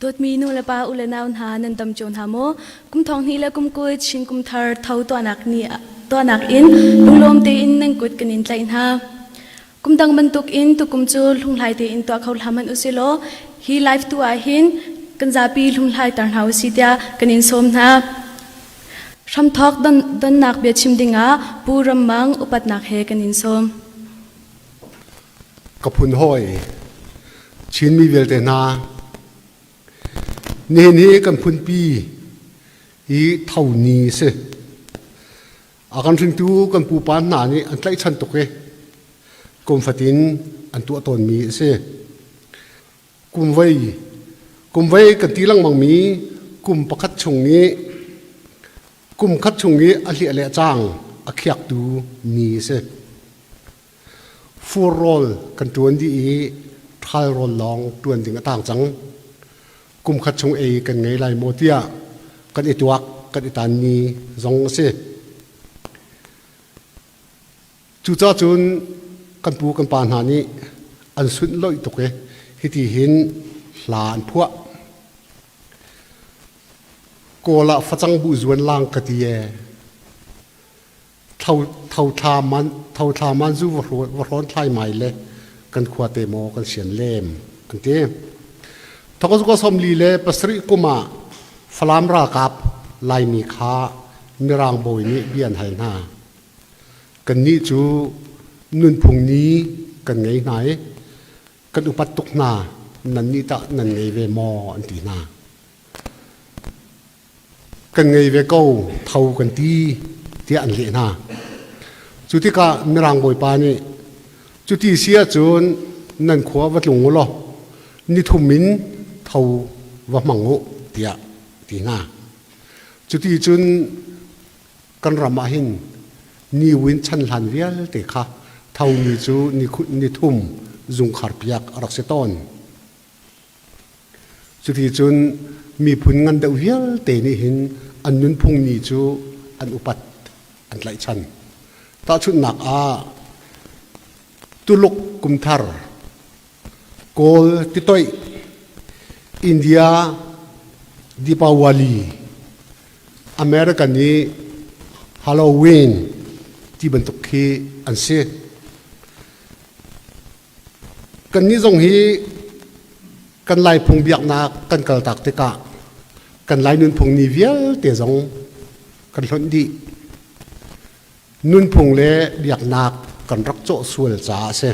Dawtmi nu le pa u le nau hna nan dam cio hna maw? Kum thong hnih le kum 20 Chin kum thar tho tuahnak ni tuahnak in lunglawm tein nan kut kan in tlaih hna. Kum dang bantuk in tukum cu hlunghlai tein tuah kho hlah hmanh usih law hi live tu ah hin kan zapi hlunghlai tar hna usih tiah kan in sawm hna. Hramthawk donnak biachim dingah Pu Ram Mang upatnak he kan in sawm. Ka phun hawi Chinmi vialte hna, nihin hi kan phunpi i tho ni a si. A kan hringtu kan pupa hna nih an tlaihchan tuk i kum fatin an tuah tawnmi a si. Kum voi kum voi kan ti lengmangmi kum pakhat chung i kum khat chung i a hliah le a caang a khiaktu ni a si. Fur rawl kan ṭuan dih i ṭhal rawl lawng ṭuan ding a tang cang. Kum khat chung ei kan ngei lai maw tiah kan i tuak kan i tan ni zong a si. Cucaah cun kan pu kan pa hna nih an sunhlawih tuk i hiti hin hla an phuah. Kawl ah facang bu zuan lang ka ti ee. Tho thla man zu va hrawn thlai mai le kan khua te maw kan sian lem an ti. Thawk 47 kum ah Falam ralkap Laimi kha Mirang bawi nih bia an hal hna. Kannih cu nunphung ni kan ngei hna i kan upat tuk hna, nannih tah nan ngei ve maw an ti hna. Kan ngei ve ko, tho kan ti tiah an leh hna. Cu tikah Mirang bawipa nih cuti si ahcun nan khua va tlung u law nithum in tho va hmang u tiah ti hna. Cuti cun kan ram ah hin niwin chan hlan vialte kha tho ni cu nithum zungkhar piak a rak si tawn. Cuti cun miphun ngan deuh vialte nih hin an nunphung ni cu an upat, an tlaihchan. Tahchunhnak ah Tuluk kumthar, Kawl titoih, India Deepawali, American i Halloween ti bantuk khi an si. Kannih zong hi kan Lai phung biaknak kan kaltak tikah kan Lai nunphung ni vialte zong kan hlonh dih. Nunphung le biaknak kan rak cawh sual caah a si.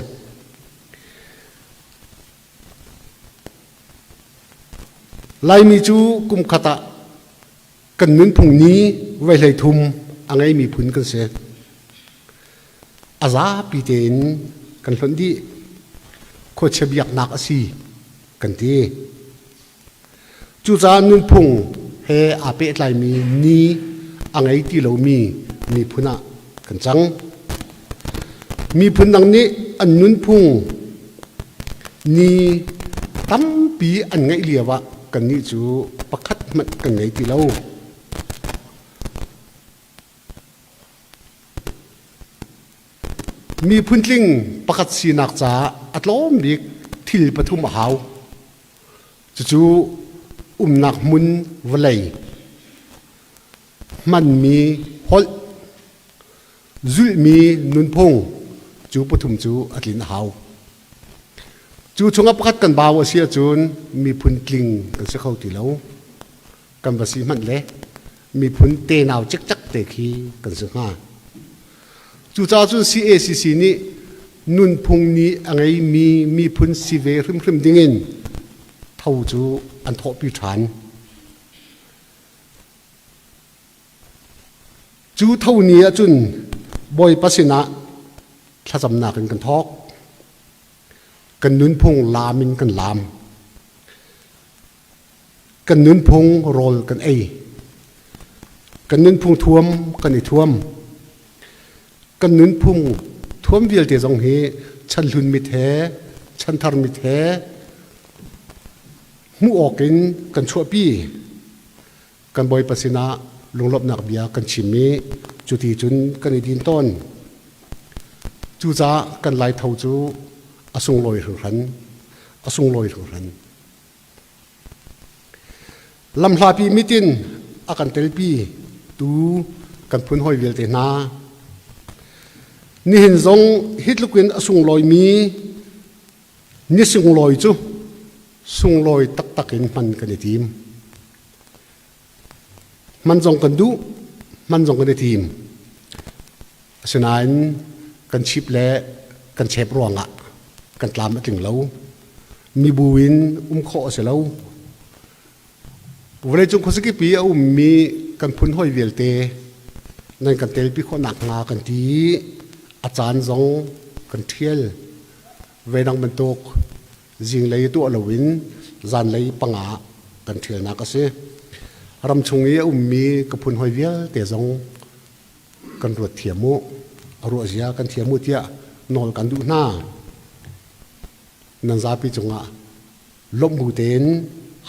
Laimi cu kum khat ah kan nunphung ni voi 33 a ngeimi phun kan si. A zapi tein kan hlonh dih. Khuachia biaknak a si kan ti. Cucaah nunphung he aa pehtlaimi ni a ngei ti lomi miphun ah kan cang. Miphun dang nih an nunphung ni tampi an ngeih lio ah kannih cu pakhat hmanh kan ngei ti lo. Miphun tling pakhat sinak caah a tlawm bik thil pathum a hau. Cucu umnak hmun vawlei, hmanmi holh, zulhmi nunphung cu pathum cu a tlin a hau. Cu chungah pakhat kan bau a si ahcun miphun tling kan si kho ti lo. Kan va si hmanh le miphun tenau cikcek te khi kan si hnga. Cucaah cun CACC nih nunphung nih a ngeimi miphun si ve hrimhrim dingin tho cu an thawhpi ṭhan. Cu tho ni ahcun Bawipa sinah thlacamnak in kan thawk. Kan nunphung laam in kan laam. Kan nunphung rawl kan ei. Kan nunphung thuam kan i thuam. Kan nunphung thuam vialte zong hi chanhlun mit he chanthar mit he hmuh awk in kan chuahpi. Kan Bawipa sinah lunglawmhnak bia kan chim i cuti cun kan i din tawn. Cucaah kan Laitho cu a sunglawi hringhran, a sunglawi hringhran. Lamhlapi mitin a kan telpi tu kan phun hawi vialte hna. Nihin zong hi tluk in a sunglawimi ni sunglawi cu sunglawi taktak in hman kan i tim. Hman zong kan duh, hman zong kan i tim. Asinain kan chip le kan chep ruangah kan tlam a tling lo. Mibu in um khawh a si lo. Vawleicung khuazakip i a ummi kan phun hawi vialte nan kan telpi khawh nakhnga kan ti i a caan zong kan ṭhial. Voidang bantuk zinglei tuah loin zanlei panga kan ṭhialnak a si. Ramchung i a ummi ka phun hawi vialte zong kan ruat thiam u, a ruah zia kan thiam u tiah nawl kan duh hna. Nan zapi cungah lawmh bu tein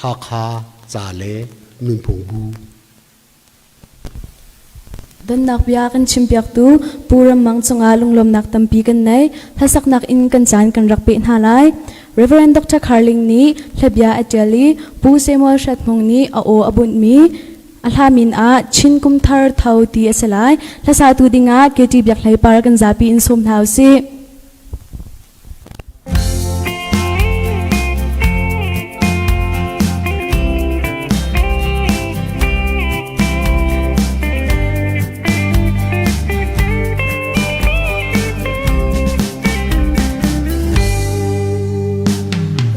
Hakha ca le nunphung bu. Donnak bia kan chimpiaktu Pu Ram Mang cungah lunglawmnak tampi kan nei. Hlasaknak in kan caan kan rak peh hna lai. Reverend Dr. Carling nih hlabia a ṭial i Pu Samuel Hrat Hmung nih a aw a bunhmi a hla min ah Chin Kum Thar Tho ti a si lai. Hlasatu dingah KT Biak Hlei Par kan zapi in sawm hna usih.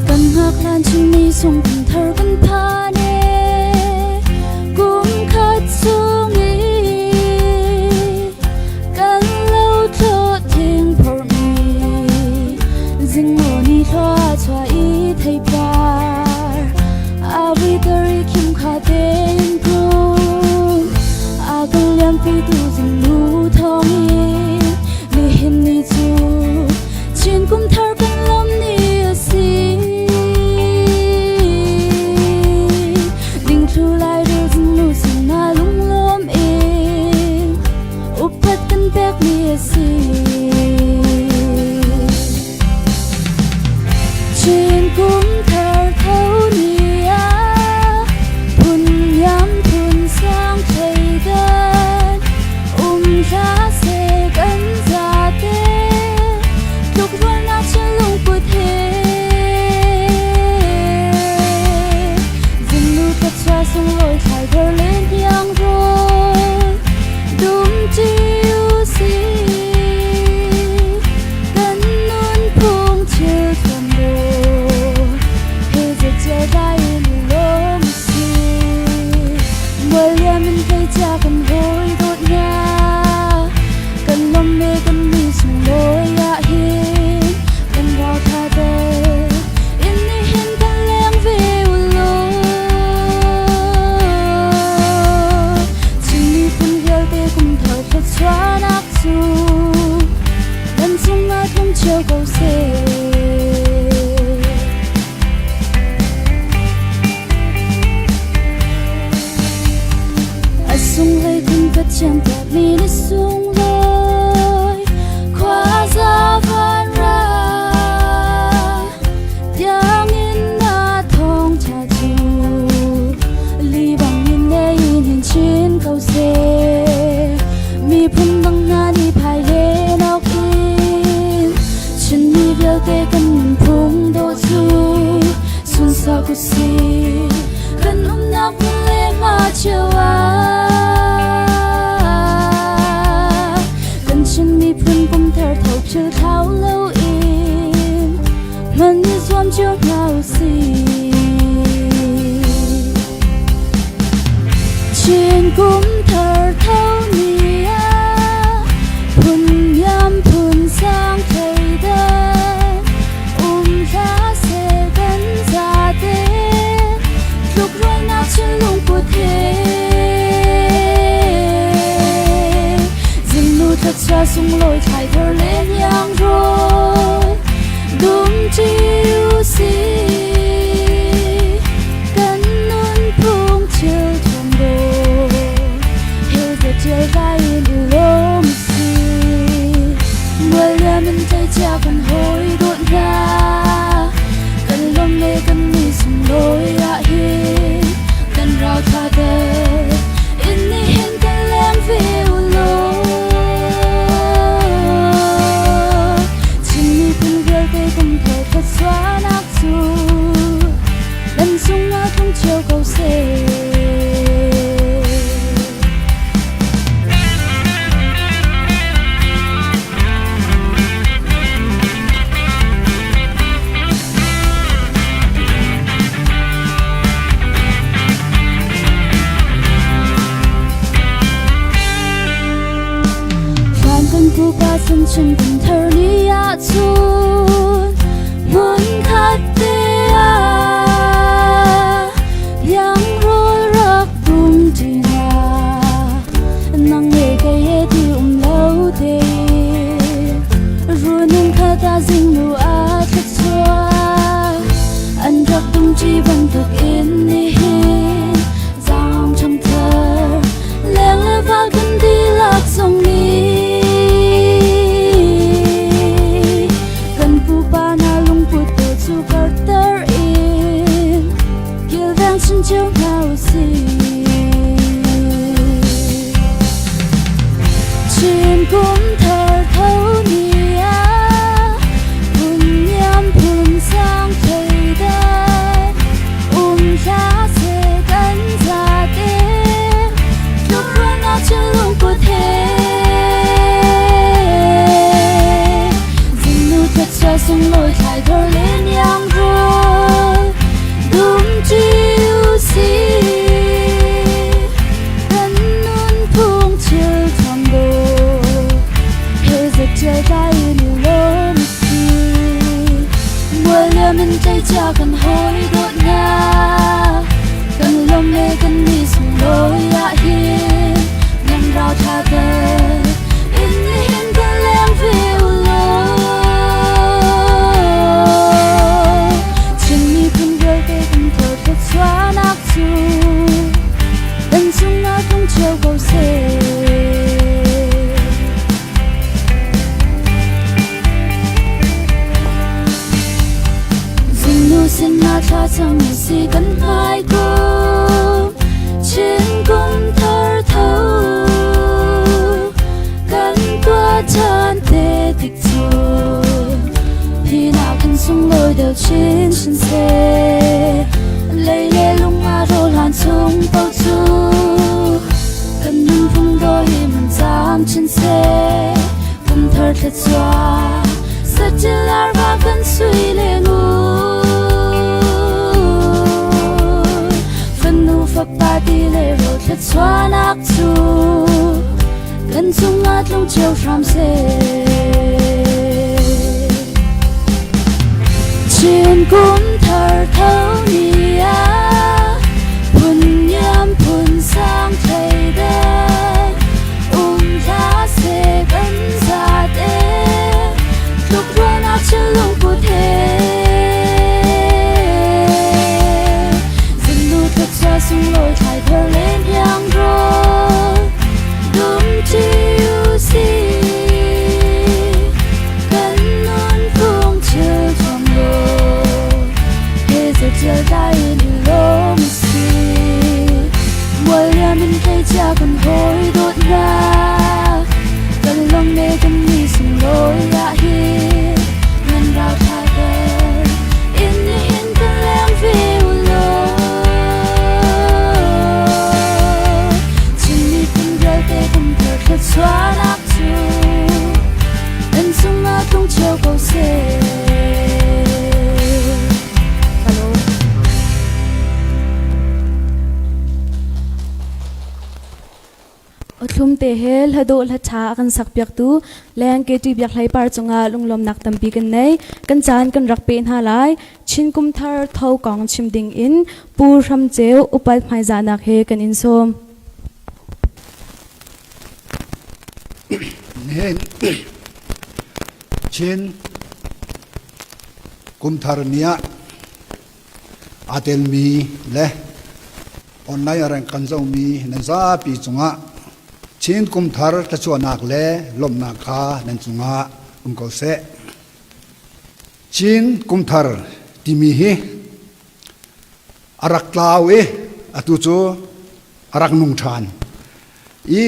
Kan hngak hlan chungmi sung kum thar kan phan e kum khat chung i Kan lo thlawh thing phorhmi zingmaw ni thlua chuah i theipar a vui i khim kha tein tlung a kan liampitu zingnu thawngin nihin ni cu Chin kum thar kan lawm ni a si. Dingthlu lai rel zingnu sinah lunglawm in upat kan pekmi a si. Chin kum thar tho ni ah phun yam phun sang thleidan um hla se kan zate tlukrualnak chin lungput he Zingnu thluachuah sunglawi thlaithar len tiang rawl dum ṭi usih. Kan nunphung thil thuam dawh he zeitial dai in i lawm usih. Mualliam in tleicia kan hawi dawt hna, kan lawm e kan ni sunglawi ah hin kan ralṭha tel in nihin kan leng ve u law. Chin miphun vialte kum thar thluachuahnak cu nan cungah tlung cio ko seh. A sunglawi khun Pathian pekmi ni sunglawi khuaza van ra tiangin na thawngṭha cu li bangin nei in chin ko seh. Miphun dang hna nih phai len awk in Chinmi vialte kan nunphung dawh cu sunsak usih. Kan umnak hmun le hma cio ah kan Chin miphun kum thar tho phil thlau loin hman i zuam cio hna usih. Chin kum thar tho ni ah phun niam phun sang thleidan um hlah seh kan zate tlukrualnak thinlung put he zingnu thluachuah sunglawi thlai thar le hniang rawl dum ṭi usih kan nunphung thil thuam dawh he zetial vai in i lawm si mualliam in tleicia kan hawi dawt hna kan lawm le kan ni sunglawi ah hin kan ral pupa chan chin kum thar ni ahcun hmunkhat te ah iangrawl rak dum ṭi hna. Nang le kei he ti um lo tein runinn khat ah zingnu ah thluachuah an rak dum ṭi bantuk in nihin zaang ṭhangthar leng le val kan dihlak zong nih kan pupa hna lungput te cu karter in kilveng chin cio hna u sih. Chin kum thar tho ni ah phun niam phun sang thleidan um hlah seh kan zate tlukrualnak cu lungput he zingnu thluachuah sunglawi thlai thor len iang rawl dum ṭi u sih kan nunphung thil thuam dawh he zatṭial tlai in i lawm si mual liam in tleicia kan hawi dawt hna kan lawm le kan ni sunglawi ah hin nan rau thla tel in nihin kan leng ve u law Chin miphun vialte kan thar thluachuahnak cu kan cungah tlung cio ko seh. Zingnu sinah thlacam si kan hmai kum Chin kum thar tho kan tuah ṭhan te tik cu hi nak kan sunglawi deuh chin chin seh lei le lung ah rawl hlan chung paoh cu kan nunphung dawi man caam chin seh kum thar thluachuah saṭil arva kan sui le ngun fanu fapa ti le rawl thluachuahnak cu kan cungah tlung cio hram seh. Chin kum thar tho ni ah phun niam phun sang thleidan um hlah seh kan zate tlukrualnak chin lungput he zingnu thluachuah sunglawi thlai thar len iang rawl dum ṭi u sih kan nunphung thil thuam law he zetial dai in i lawm si mual liam in tleicia kan hawi dawt hna kan lawm le kan ni sunglawi ah hin nan rau thla tel in nihin kan leng ve u law Chin miphun vialte kan thar thluachuahnak cu nan cungah tlung cio ko seh. Hello. Awthlum te he hladawh hla ṭha a kan sakpiaktu Leng KT Biak Hlei Par cungah lunglawmnak tampi kan nei. Kan caan kan rak pe hna lai. Chin kum thar tho kong chim ding in Pu Hram Ceu upat hmaizahnak he kan in sawm. Nihin Chin kum thar ni ah aa telmi le online reng kan zohmi nan zapi cungah Chin kum thar thluachuahnak le lawmhnak kha nan cungah um ko seh. Chin kum thar timi hi a rak tlau i atu cu a rak nung ṭhan i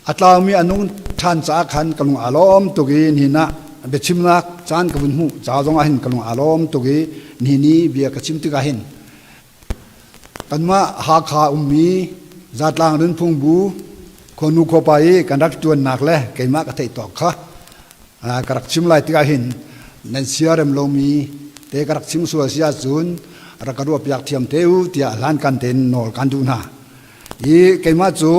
A tlaumi a nung ṭhan caah khan ka lung aa lawm tuk i nihin ah biachimnak caan ka vun hmuh ca zong ah hin ka lung aa lawm tuk i nihin i bia ka chim tikah hin kanmah Hakha ummi zatlang nunphung bu khuanu khuapa i kan rak ṭuannak le keimah ka theih tawk kha ka rak chim lai tikah hin nan siarem lomi te ka rak chim sual si ahcun rak ka ruahpiak thiam te u tiah hlankan tein nawl kan duh hna. I keimah cu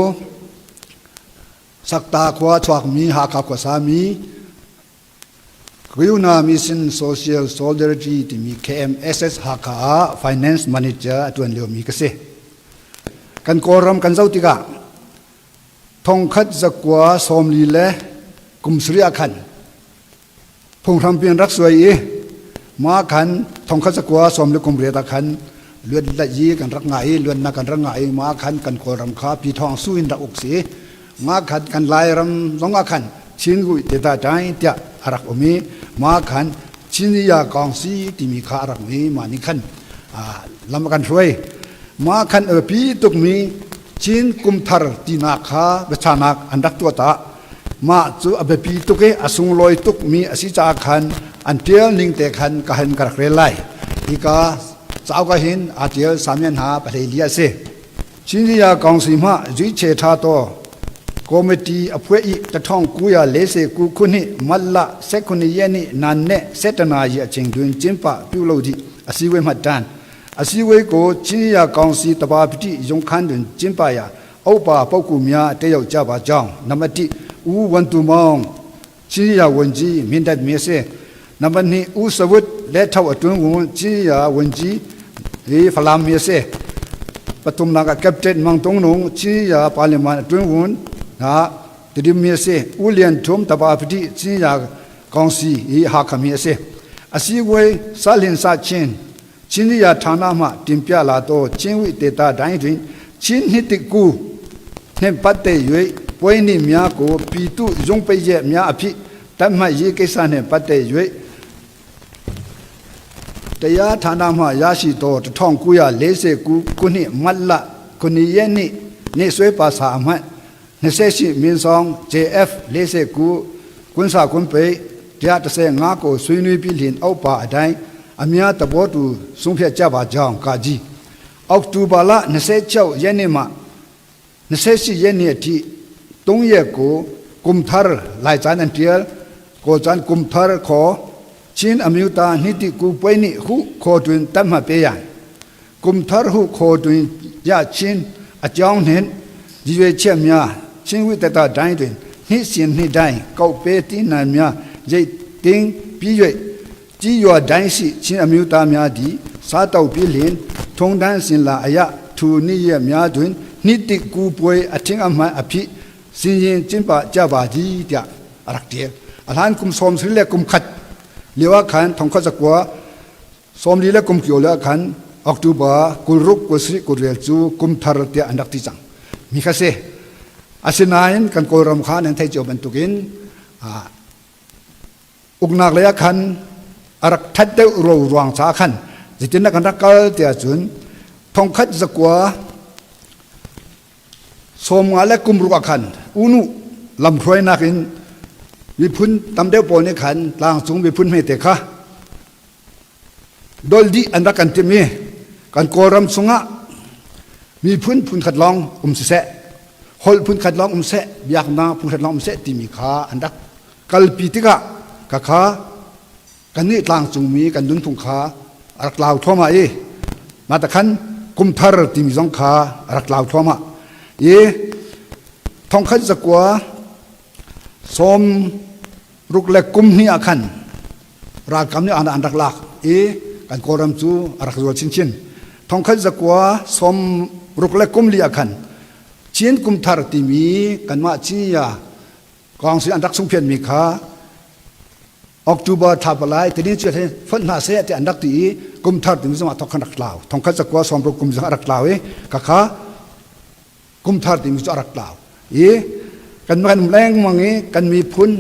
Sakta khua chuakmi Hakha khuasami Ryuna Mission Social Solidarity timi KMSS Hakha ah Finance Manager a ṭuan liomi ka si. Kan Kawlram kan zoh tikah thongkhat zakua sawmli le kum sarih ah khan phunghrampi an rak suai i mah khan thongkhat zakua sawm le kum riat ah khan luat yi kan rak ngah i luatnak kan rak ngah i mah khan kan Kawlram kha pi thawng su in rak uk si mah khan kan Lairam zong ah khan Chin Gui te ta ṭai tiah a rak um i mah khan Chiniya Kawngsi timi kha a rak um i mah nih khan lam a kan hruai. Mah khan a biapi tukmi Chin kumthar tinak kha biachanak an rak tuah ta. Mah cu a biapi tuk i a sunglawi tukmi a si caah khan an ṭial ning te khan ka han ka rak rel lai. Hika cauk ah hin aa ṭial samian hna pahlei li a si. Chinziya Kawngsi hmah zuiche ṭha taw committee a phuah i tathawng kuya lese ku khuni malla sekhuni ye ni nan ne setana yi aching dun chinpa piulo di asiwe hmat tan asiwe ko Chinziya Kawngsi taba piti yongkhan dun chinpa ya opa poku mya te yau cha ba jong namati u wan tu mong Chinziya wanji mindat mi se nambat ni u sawut le thau atun ngun Chinziya wanji hi falam mi se pathum nak captain mang tung nung Chinziya parliament atun ngun na tidim mi se u lian thum taba piti Chinziya kongsi hi hakha mi se asi wei salin sa chin Chinziya thana ma timpya la to chinwi te ta dai rin chin hi ti ku နှင့်ပတ်သက်၍ပွဲနှင့်များကိုပြည်သူရုံးပိတ်ရက်များအဖြစ်တတ်မှတ်ရေးကိစ္စနှင့်ပတ်သက်၍တရားဌာနမှရရှိသော1949ခုနှစ်မတ်လ9ရက်နေ့နေ့စွဲပါစာအမှတ်28မြင်းဆောင် JF 49ကွန်းစာကွန်းပိတ်135ကိုဆွေးနွေးပြီးလျှင်အောက်ပါအတိုင်းအများသဘောတူဆုံးဖြတ်ကြပါကြောင်းကာကြီးအောက်တိုဘာလ26ရက်နေ့မှ 28ရက်နေ့အထိ3ရက်ကိုกุมทารลายจานอันเตียลโกจันกุมทารขอชินอมิวตานิติกูปวยนิหุโคตุนตัมมาเปียนกุมทารหุโคตุนยาชินအကြောင်းနှင့်ရည်ရွယ်ချက်များချင်းဝိတတတိုင်းတွင်နှိစဉ်နှိတိုင်းကောက်ပဲတင်းနံများရိတ်တင်းပြီး၍ကြီးရွာတိုင်းရှိချင်းအမျိုးသားများသည်စားတောက်ပြီးလျင်ထုံတန်းစင်လာအယထူနိရများတွင်နှစ်တိကူပွဲအထင်အမှန်အဖြစ်စင်ရင်ကျင်းပကြပါသည်တအรักเตียอลานกุมสอมสิเลกุมขัดเลียวขันทองขจักวาสอมลีเลกุมเกียวเลขันออกตุบากุลรุกกุศริกุเรลจูกุมทารเตียอันดักที่จังมีคาเซอาศินาอินกันโกรมขานอันไทยเจียวบรรทุกิน uknak lei ah khan a rak that deuh ro ruang ca khan zeitin dah kan rak kal tiah cun thongkhat zakua sawmnga le kumruk ah khan unu lamhruainak in miphun tam deuh pawl nih khan tlangcung miphun hmete kha dol dih an rak kan timh i kan Kawlram chungah miphun phunkhat lawng um siseh holh phunkhat lawng um seh biaknak phunkhat lawng um seh timi kha an rak kalpi tikah ka kha kannih tlangcungmi kan nunphung kha a rak tlau thluahmah i mah ta khan kumthar timi zong kha a rak tlau thluahmah i thongkhat zakua sawm ruk le kum hnih ah khan ralkap nih an rak lak i kan Kawlram cu a rak zual chinchin. Thongkhat zakua sawm ruk le kum li ah khan Chin kumthar timi kanmah Cinya kong si an rak sungphianmi kha October thla palai tini cu fonh hna seh ti an rak ti i kumthar timi zong ah thok khan rak tlau. Thongkhat zakua sawm ruk kum zong a rak tlau i ka kha kumthar timi cu a rak tlau i kan kan um lengmang i kan miphun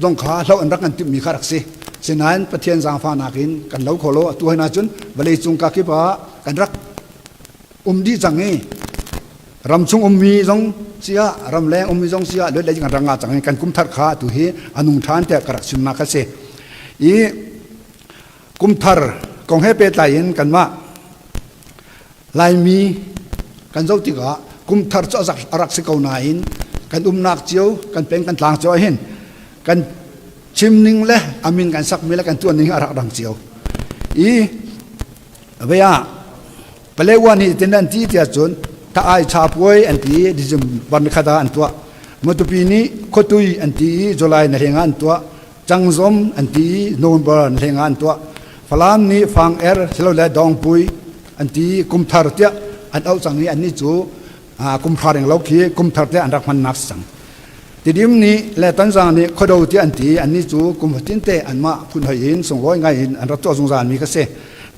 zong kha hloh an rak kan timhmi kha rak si sinain Pathian zaangfahnak in kan lo kho lo atu hna cun vawlei cung ka kip ah kan rak um dih cang i ramchung ummi zong sia ramleng ummi zong sia luat lei kan ranga cang i kan kumthar kha atu hi anung ṭhan tiah ka rak chimnak kha si i kumthar kong he pehtlai in kanmah Laimi kan zoh tikah kumthar cu a rak si ko nain kan umnak cio kan peng kan tlang cio ahhin kan chim ning le amin kan sakmi le kan tuan ning a rak dang cio i vea Palewa nih tin an ti tiah cun ta ai cha puai an ti December ni khat ah an tuah. Matupi nih khuatui an ti i July na hleng ah an tuah. Cangzom an ti i November na hleng ah an tuah. Falam nih fang er silole dawngpui an ti i kumthar tiah an auh cang i annih cu kumhra reng lo khi kumthar tiah an rak hmannak si cang. Tidim nih le Tonzang nih khuado tiah an ti i annih cu kum fatin te anmah phun hoi in sunglawi ngai in an rak tuah zungzal mi kha si.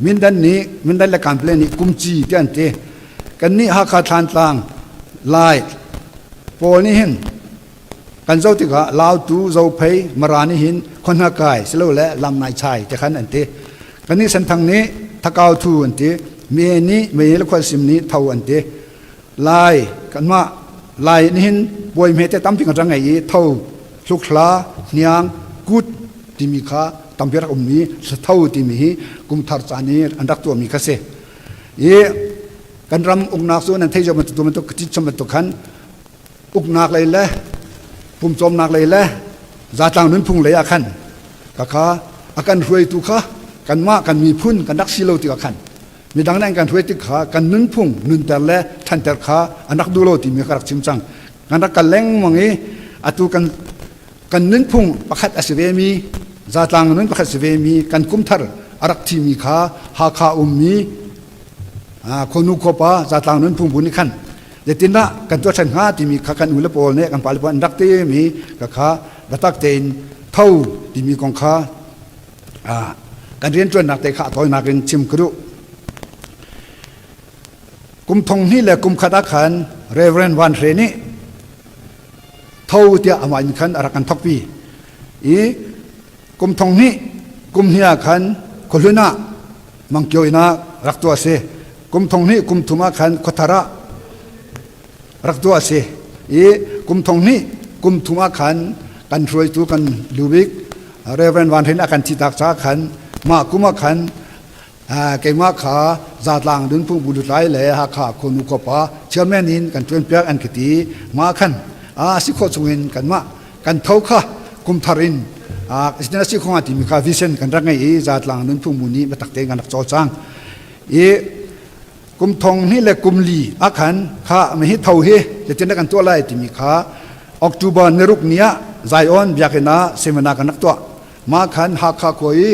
Mindan nih Mindan le Kanpele nih kumci tiah an ti. Kannih Hakha Thlantlang Lai pawl nih hin kan zoh tikah Lautu, Zophei, Mara nih hin khuahna kai silole lam nai chai ti khan an ti. Kannih Senthang nih Thakau thu an ti. Mi nih Mei le Khualsim nih Tho an ti. Lai kanmah Lai nih hin puai hmete tampi kan rak ngei i Tho, Hlukhla, Hniang, Kut timi kha tampi rak ummi Tho timi hi kumthar caan i an rak tuahmi kha si. I kan ram uknak cu nan thei bantuk bantuk chim bantuk khan uknak lei le pumcawmnak lei le zatlang nunphung lei ah khan ka kha a kan hruaitu kha kanmah kan miphun kan rak si lo tikah khan midang nih an kan hruai tik kha kan nunphung nunter le ṭhanter kha an rak duh lo timi ka rak chim cang. Kan rak kal lengmang i atu kan kan nunphung pakhat a si vemi zatlang nun pakhat si vemi kan kumthar a rak thimi kha Hakha ummi khuanu khuapa zatlang nunphung bu nih khan zeitindah kan tuah ṭhan hnga timi kha kan ule pawl nih kan pale pawl an rak timi ka kha biatak tein tho timi kong kha kan rianṭuannak te kha a tawinak in chim ka duh. Kum thong hnih le kum khat ah khan Reverend Van Hre nih tho tiah amah in khan a rak kan thokpi i kum thong hnih kum hnih ah khan khuahlun ah Mangkyo inn ah rak tuah a si. Kum thong hnih kum thum ah khan khuathar ah rak tuah a si i kum thong hnih kum thum ah khan kan hruaitu kan lubik Reverend Van Hrin a kan thitak caah khan mah kum ah khan keimah kha zatlang nunphung bu lutlai le Hakha khuanu khuapa chairman in kan ṭuan piak an ka ti. Mah khan a si khawh chungin kanmah kan tho kha kum thar in a si khawh timi kha vision kan rak ngei i zatlang nunphung bu nih biatak tein kan rak cawlcang. I kum thong hnih le kum li ah khan kha hi tho hi zeitin kan tuah lai timi kha October ni ruk ni ah Zion biakinn ah seminar kan rak tuah. Mah khan Hakha khua i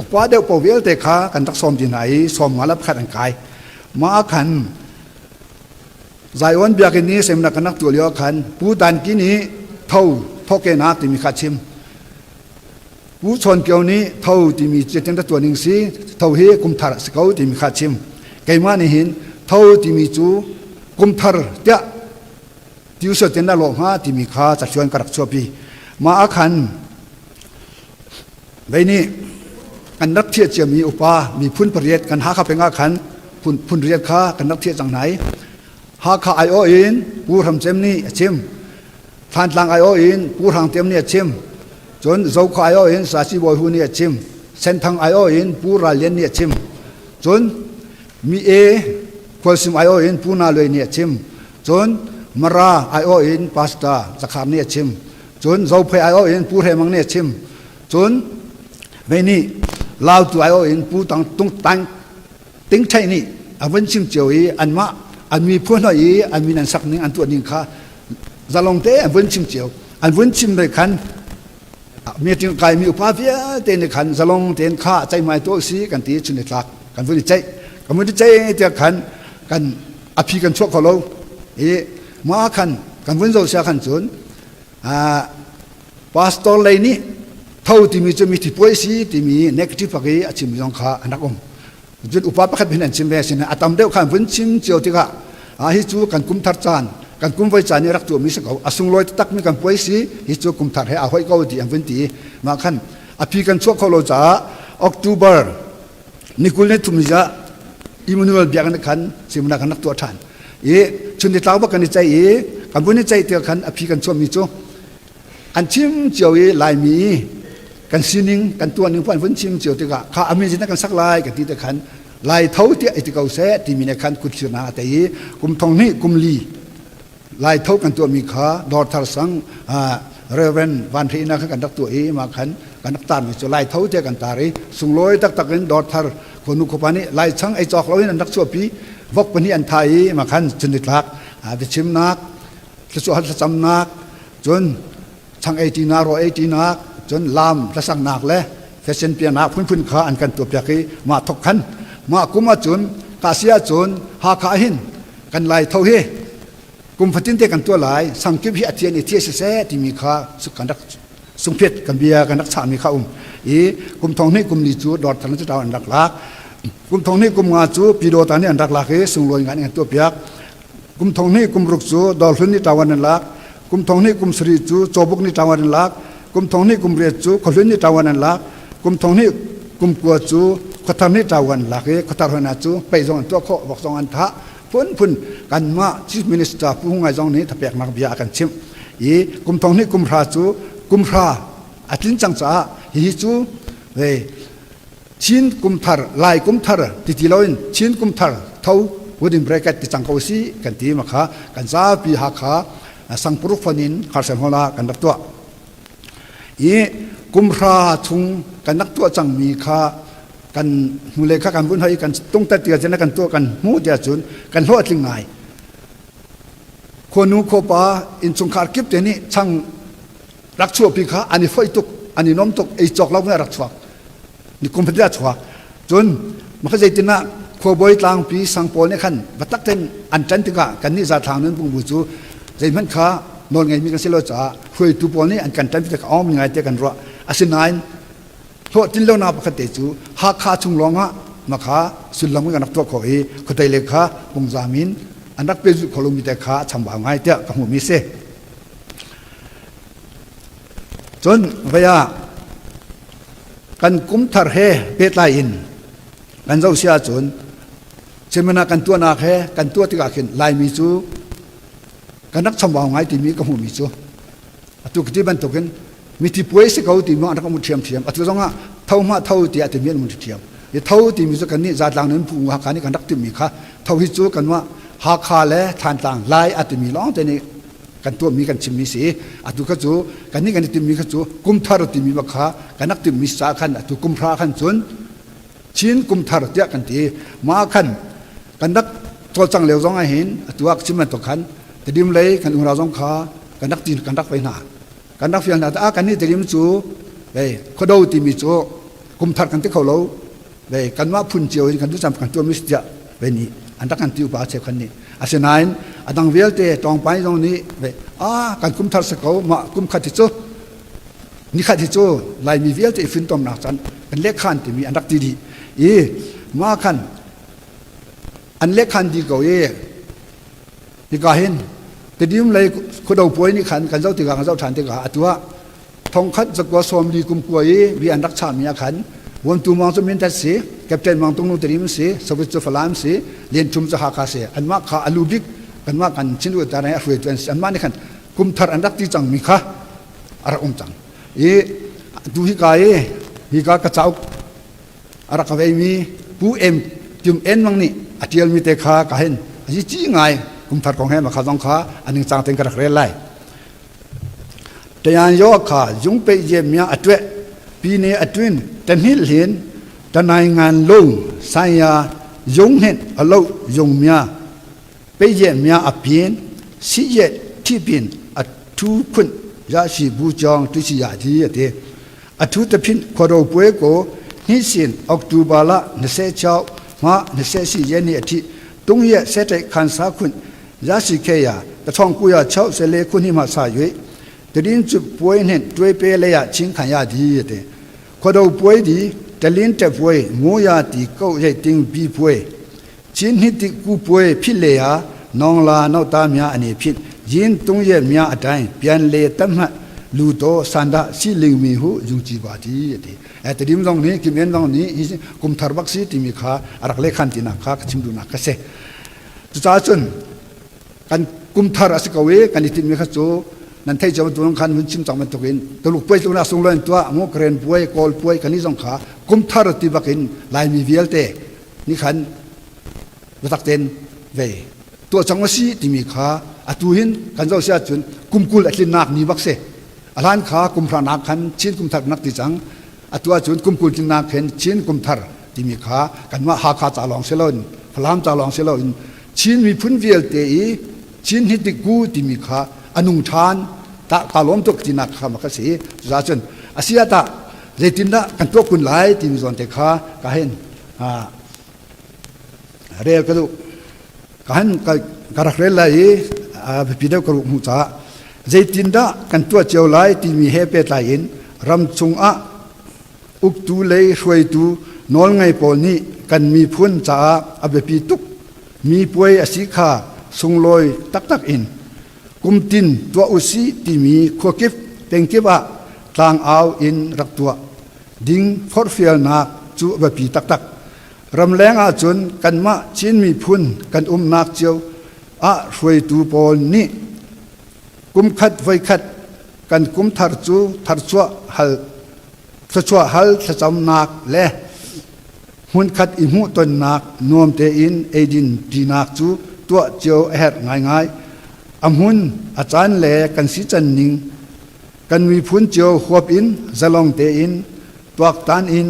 upa deuh paoh vialte kha kan rak sawm ti hna i 50 le pakhat an kai. Mah khan Zion biakinn i seminar kan rak tuah lio khan Pu Dan Ki nih tho thawkenak timi kha a chim. Pu Chawn Kio nih tho timi zeitin dah tuah ning si tho hi kumthar a si ko timi kha a chim. Keimah nih hin tho timi cu kumthar tiah tiusat in a lawh hnga timi kha cathluan ka rak chuahpi. Mah ah khan vei nih kan rak thiah ciami upa miphun pariat kan Hakha peng ah khan phun, phun riat kha kan rak thiah cang hna i Hakha aiawh in Pu Hram Cem nih a chim. Thantlang aiawh in Pu Hrang Tem nih a chim. Cun Zokhua aiawh in Sasi Bawi Hu nih a chim. Senthang aiawh in Pu Ral Lian nih a chim. Cun Mi E Khualsim aiawh in Pu Na Luai nih a chim. Cun Mara aiawh in Pastor Zakhar nih a chim. Cun Zophei aiawh in Pu Hre Mang nih a chim. Cun vei nih Lautu aiawh in Pu Tang Tung Tang Ting Ṭhei nih a vun chim cio i anmah an miphun hoi i an min an sak ning an tuah ning kha zalong te an vun chim cio. An vun chim ve khan meeting kaimi upa vialte nih khan zalong tein kha ceihmai tuah si kan ti chun tlak kan vun i ceih kan vun i ceih tiah khan kan a phi kan chuah kho lo i mah khan kan vun zoh sia khan cun pastor lei nih tho timi cu mithi puai si timi negative pak i a chim zong kha an rak um. Cun upa pakhat hin an chim ve sin a tam deuh khan vun chim cio tikah a hi cu kan kum thar caan kan kum voi caan i rak tuahmi si ko a sunglawi taktak mi kan puai si hi cu kum thar he aa hoih ko ti an vun ti mah khan a phi kan chuah kho lo caah October ni 23 ah Emmanuel biakinn khan seminar kan rak tuah ṭhan i chun ni tlau bak kan i ceih i kan vun i ceih tikah khan a phi kan chuahmi cu an chim cio i Laimi kan sining kan tuahning an vun chim cio tikah kha a min zin kan sak lai kan ti te khan Lai tho tiah i ti ko seh timi ne khan kut thirnak a tei i kum thong hnih kum li Lai tho kan tuahmi kha Dawrthar sang Reverend Van Hre inn ah khan kan rak tuah i mah khan kan rak tarmi cu Lai tho tiah kan tar i sunglawi taktak in Dawrthar khuanu khuapa nih Lai chang ei cawk loin an rak chuahpi vok pahnih an thah i mah khan chun nitlak biachimnak thluachuah thlacamnak. Cun chang ei ṭinak, rawl ei ṭinak, cun laam hlasaknak le fashion piaknak phunphun kha an kan tuahpiak i mah thok khan mah kum ahcun ka si ahcun Hakha hin kan Lai tho hi kum fatin te kan tuah lai sangkip hi a thian i thia siseh timi kha kan rak sungphiat kan bia kan rak chahmi kha um i kum thong hnih kum li cu dawr thang cu an rak lak kum thong hnih kum nga cu pidawta nih an rak lak i sunglawi ngai an tuahpiak kum thong hnih kum ruk cu dawrhlun nih ṭawan an lak kum thong hnih kum sarih cu cawbuk nih ṭawan an lak kum thong hnih kum riat cu khuahlun nih ṭawan an lak kum thong hnih kum kua cu khuathar nih ṭawan an lak i khuathar hona cu pei zong an tuah khawh vok zong an thah phunphun kanmah chief minister Pu Hung Ngai zong nih thapeknak bia a kan chimh i kum thong hnih kum hra cu kum hra a tlin cang caah hihi cu Chin kum thar Lai kum thar ti ti loin Chin kum thar tho within bracket ti cang ko si kan ti ma kha kan zapi Hakha sangpuruk fon in kharsen hall ah kan rak tuah i kum hra chung kan rak tuah cangmi kha kan hnulei kha kan vun hoi kan tungtat tiah cun kan tuah kan hmuh tiah cun kan hlawhtling ngai khuanu khuapa innchungkhar kip te nih chang rak chuahpi kha an i foih tuk an i nom tuk ei cawk lo rak chuak ni kum fatin a chuak cun maka zeitin ah khuabawi tlangpi sang pawl nih khan batak ten an ṭan tikah kan nih zatlang nun bungbu cu zeihmanh kha nawl ngeimi kan si lo caah hruaitu pawl nih an kan ṭan tikah awm ngai te kan ruah asinain hlawhtlin lonak pakhat te cu Hakha chung lawngah makha sullam kan rak tuah khawh i khuatei le kha pungzam in an rak pe zulh kho lomi te kha a chambau ngai tiah ka hmuhmi si. Cun vei ah kan kum thar he pehtlai in kan zoh si ahcun seminar kan tuahnak he kan tuah tikah khin Laimi cu kan rak chambau ngai timi ka hmuhmi cu atu ka ti bantukin mithi puai si ko timi an rak um ṭhiamṭhiam atu zongah tho hma tho tiah timi an um ṭhiam i tho timi cu kannih zatlang nun phu Hakha nih kan rak timmi kha tho hi cu kanmah Hakha le Thantlang Lai a timi lawng te nih kan tuahmi kan chimmi si atu kha cu kannih kan i timmi kha cu kumthar timi bak kha kan rak timmi sa khan atu kumhra khan cun Chin kumthar tiah kan ti mah khan kan rak cawlcang lio zong ah hin atu ah chim bantuk khan Tedim lei kan unau zong kha kan rak tin kan rak vei hna kan rak fial hna ah kan nih Tedim cu vei khuado timi cu kumthar kan ti kho lo vei kanmah phun cio in kan ducam kan tuahmi si tiah vei nih an rak kan ti upa cheukhat nih asinain a dang vialte tawngpai zong nih vei ah kan kumthar si ko mah kumkhat hi cu nikhat hi cu Laimi vialte i funtomnak caan kan lehkhan timi an rak ti dih i mah khan an lehkhan dih ko i hika hin Tedim lei khuado puai nih khan kan zoh tikah kan zoh ṭhan tikah atu ah thongkhat zakua sawmli kum kua i vi an rak chahmi ah khan Vuantu Mang cu Mindat si Captain Mang Tung Nu Tedim si Sawit cu Falam si Lian Ṭhum cu Hakha si anmah kha alu bik kanmah kan Chin u ta a hruaitu an si anmah nih khan kum thar an rak ti cangmi kha a rak um cang i tu hika i hika ka cauk a rak veimi Pu Em Tim En Mang nih a ṭialmi te kha ka hin a si ci ngai kumthar kong he ma kha zong kha a ningcang tein ka rak rel lai. Tayan yo kha jung pe je mya a tueh pi ne a twin ta hnil hin ta nai ngan lung sai ya jung hin a lo jung mya pe je mya a pin si je thi pin a thu khun ya si bu chong tu si ya thi a te အထူးသဖြင့်ခေါ်တော်ပွဲကိုနှစ်စဉ်အောက်တိုဘာလ26မှ28ရက်နေ့အထိသုံးရက်ဆက်တိုက်ခန်းစားခွင့်ရရှိခဲ့ရာ1964ခုနှစ်မှစ၍တရင်ကျွပွဲနှင့်တွဲပဲလျက်ချင်းခံရသည်တဲ့ခေါ်တော်ပွဲသည်တလင်းတက်ပွဲငိုရတီကုတ်ရိတ်တင်းပြီးပွဲ ချင်းနှစ်တိကူပွဲဖြစ်လေရာနောင်လာနောက်သားများအနေဖြင့်ယင်းသုံးရက်များအတိုင်းပြန်လေတတ်မှတ်လူတော်စန္ဒရှိလိမ့်မည်ဟုယုံကြည်ပါသည်တဲ့အဲတတိမဆောင်နေကိမန်ဆောင်နေကုမ်thar bak si timi kha arak le khan tina kha chim du na ka se cu cun kan kum thar a si ko i kan i tinhmi kha cu nan thei cio tu khan hun chim cang bantukin Tuluk puai tluna sunglawi tuah mu Karen puai Kawl puai kan i zong kha kum thar ti bakin Laimi vialte nih khan biatak tein ve tuah cang a si timi kha atu hin kan zoh si ahcun kum 20 a tlinnak ni bak si a hlan kha kum hranak khan Chin kum thar nak ti cang atu ahcun kum 20 tlinnak khin Chin kum thar timi kha kanmah Hakha ca lawng si loin Falam ca lawng si loin Chin miphun vialte i Chin hitiku timi kha a nung ṭhan. Ta ka lawm tuk tinak kha ma ka si. Cucaah cun a si ah tah zeitindah kan tuah kun lai timi zawn te kha ka hin rel ka duh. Ka han ka rak rel lai i biapi deuh ka ruh hmuh caah zeitindah kan tuah cio lai timi he pehtlai in ram chungah uktu lei hruaitu nawlngei pawl nih kan miphun caah a biapi tuk mi puai a si kha sunglawi taktak in kumtin tuah usih timi khuakip pengkip ah tlangau in rak tuah ding forhfialnak cu a biapi taktak. Ramleng ahcun kanmah Chin miphun kan umnak cio ah hruaitu pawl nih kumkhat voikhat kan kumthar cu tharchuah hal thluachuah hal thlacamnak le hmunkhat i hmuhtonnak nuam tein eidin ṭinak cu tuah cio a herh ngaingai. A hmun, a caan le kan sican ning kan miphun cio huap in zalong tein tuaktan in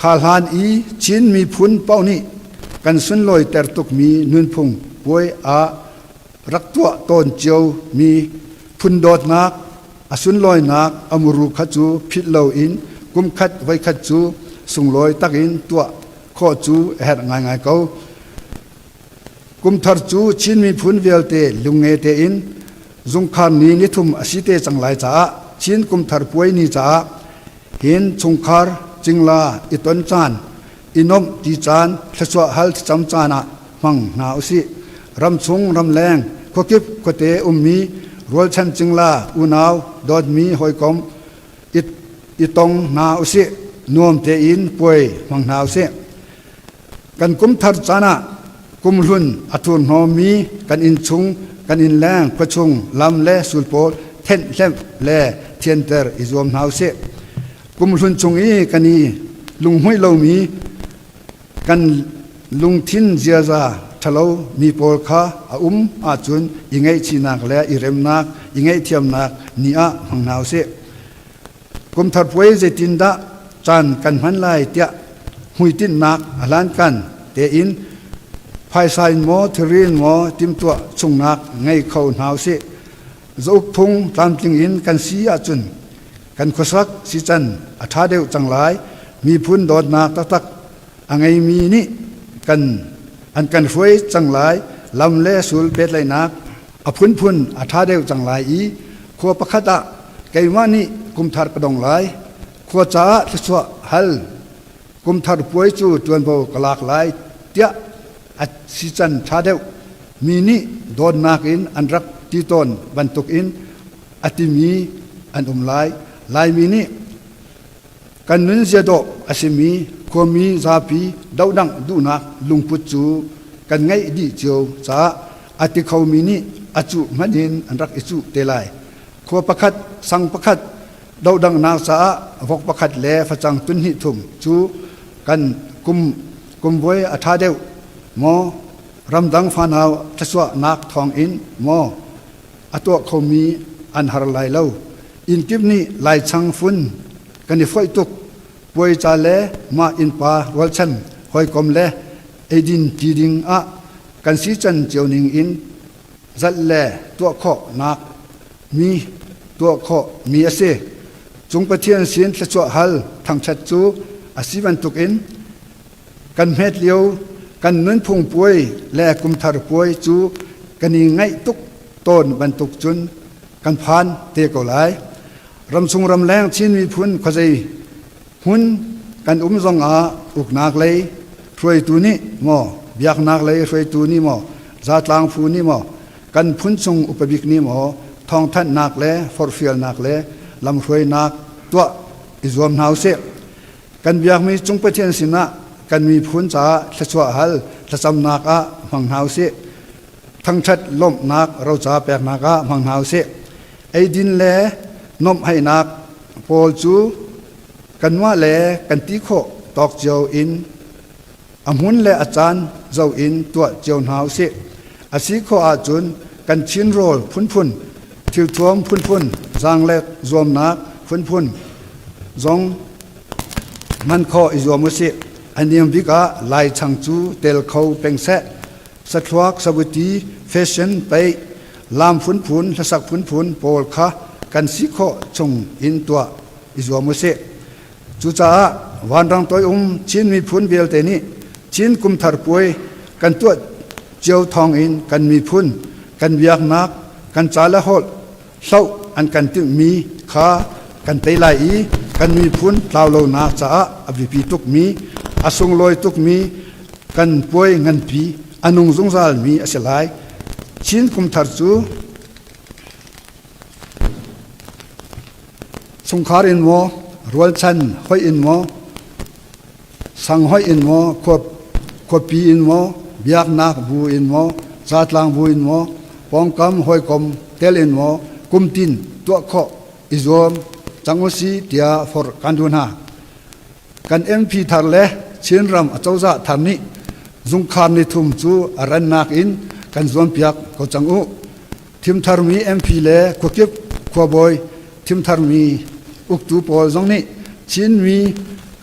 kha hlan i Chin miphun paoh nih kan sunlawiter tukmi nunphung puai ah rak tuah tawn cio mi phun dawtnak a sunlawinak a muru kha cu philh loin kumkhat voikhat cu sunglawi takin tuah khawh cu a herh ngaingai ko. Kumthar cu Chin miphun vialte lungnge tein zungkhar ni nithum a si te cang lai caah Chin kumthar puai ni caah hin chungkhar cingla i ton caan i nuamh ti caan thluachuah hal thlacam caan ah hmang hna usih. Ramchung ramleng khuakip khuate ummi rualchan cingla unau dawtmi hawikom i tong hna usih. Nuam tein puai hmang hna usih. Kan kumthar caan ah kumhlun a thurhnawmmi kan innchung kan innleng khuachung lam le sul pawl thenh hlemh le thianter i zuam hna usih. Kumhlun chung i kan i lunghmuih lomi kan lungthin ziaza ṭhalo mi pawl kha a um ahcun i ngaihchihnak le i remnak, i ngaihthiamnak ni ah hmang hna usih. Kumthar puai zeitindah caan kan hman lai tiah hmuitinhnak a hlankan tein phaisa in maw thilri in maw timhtuah chungnak ngei kho hna usih. Zauk phung tlamtling in kan si ahcun kan khuasak sican a ṭha deuh cang lai. Miphun dawtnak taktak a ngeimi nih kan an kan hruai cang lai. Lam le sul pehtlaihnak a phunphun a ṭha deuh cang lai i khua pakhat ah keimah nih kumthar ka dong lai. Khua caah thluachuah hal kumthar puai cu ṭuanvo ka lak lai tiah a sican ṭha deuh mi nih dawtnak in an rak ti tawn bantukin a timi an um lai. Laimi nih kan nunzia dawh a simi khuami zapi dohdangh duhnak lungput cu kan ngeih dih cio caah a ti khomi nih a cuh hmanh in an rak i cuh te lai. Khua pakhat, sang pakhat dohdanghnak caah vok pakhat le facang tun hnih thum cu kan kum kumvuai a ṭha deuh maw ramdang fanau thluachuahnak thawngin maw a tuah khomi an har lai lo. Inn kip nih Laichang fun kan i foih tuk. Puai ca le mah innpa rualchan hawikom le eidin ti ding ah kan si can cio ning in zalh le tuah khawhnak mi tuah khawh mi a si. Cung Pathian sin thluachuah hal thangṭhat cu a si bantukin kan hmet lio kan nunphung puai le kumthar puai cu kan i ngaih tuk tawn bantuk cun kan phan te ko lai. Ramchung ramleng Chin miphun khuazei hmun kan um zongah uknak lei hruaitu nih maw biaknak lei hruaitu nih maw zatlang phu nih maw kan phun chung upabik nih maw thawngthanhnak le forhfialnak le lamhruainak tuah i zuam hna usih. Kan biakmi Cung Pathian sinah kan miphun caah thluachuah hal thlacamnak ah hmang hna usih. Thangṭhat lawmhnak roca peknak ah hmang hna usih. Eidin le nuamhheihnak pawl cu kanmah le kan ti khawh tawk cio in a hmun le a caan zoh in tuah cio hna usih. A si khawh ahcun kan Chin rawl phunphun, thilthuam phunphun, zaanglek zuamnak phunphun zong hman khawh i zuam usih. A niam bik ah Laichang cu tel kho peng seh. Sathluak, sabuti, fashion, paih, Laam phunphun, hlasak phunphun pawl kha kan si khawh chung in tuah i zuam usih. Cucaah vanrang toi um Chin miphun vialte nih Chin kumthar puai kan tuah cio thawngin kan miphun, kan biaknak, kan ca le holh hloh an kan timhmi kha kan tei lai i kan miphun tlaulonak caah a biapi tukmi, a sunglawi tukmi kan puai nganpi a nung zungzalmi a si lai. Chin kumthar cu chungkhar in maw, rualchan hoih in maw, sang hoih in maw, khuapi in maw, biaknak bu in maw, zatlang bu in maw, pawngkam hawikom tel in maw, kumtin tuah khawh i zuam cang usih tiah forh kan duh hna. Kan MP thar le Chinram acozah thar nih zungkhar nithum cu a rannak in kan zuampiak ko cang u. Thimtharmi MP le khuakip khuabawi thimtharmi uktu pawl zong nih Chinmi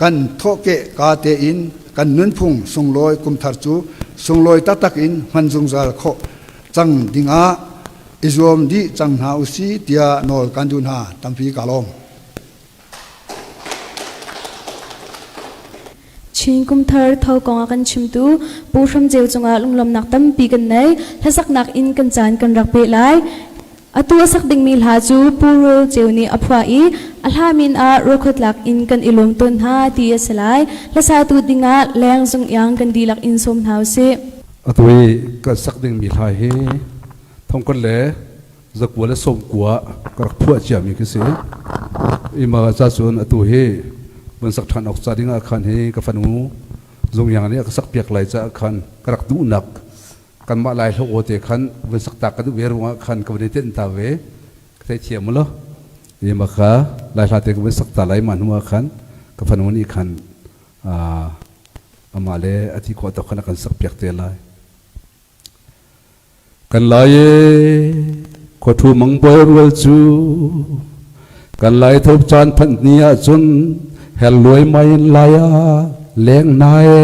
kan thawhkeh ka tein kan nunphung sunglawi kumthar cu sunglawi taktak in hman zungzal khawh cang dingah i zuam dih cang hna usih tiah nawl kan duh hna. Tampi ka lawm. Chin kumthar tho kong a kan chimtu Pu Hram Ceu cungah lunglawmnak tampi kan nei. Hlasaknak in kan caan kan rak peh lai. Atu a sak dingmi hla cu Pu Rul Ceu nih a phuah i a hla min ah Ruakhawtlak in kan i lawm tawn hna ti a si lai. Hlasatu dingah Leng Zung Iang kan dihlak in sawm hna usih. Atu i kan sak dingmi hla hi thongkhat le zakua le sawmkua ka rak phuah ciami khi si. Ima ca cun atu hi vun sak ṭhan awk ca ding ah khan hi ka fanu Zungyang nih a ka sak piak lai caah khan ka rak duhnak kanmah lai hlo aw te khan vun sak ta ka duh ve ruangah khan ka vun i tenh ta ve ka theithiam mu lo ima kha lai hla te ka vun sak ta lai ma hnu ah khan ka fanu nih khan amah le a ti khawh tawk khan a kan sak piak te lai. Kan lai e khuathu mangbawi rual cu kan lai thop caan phanh ni ahcun her luai mai in lai ah leng hna e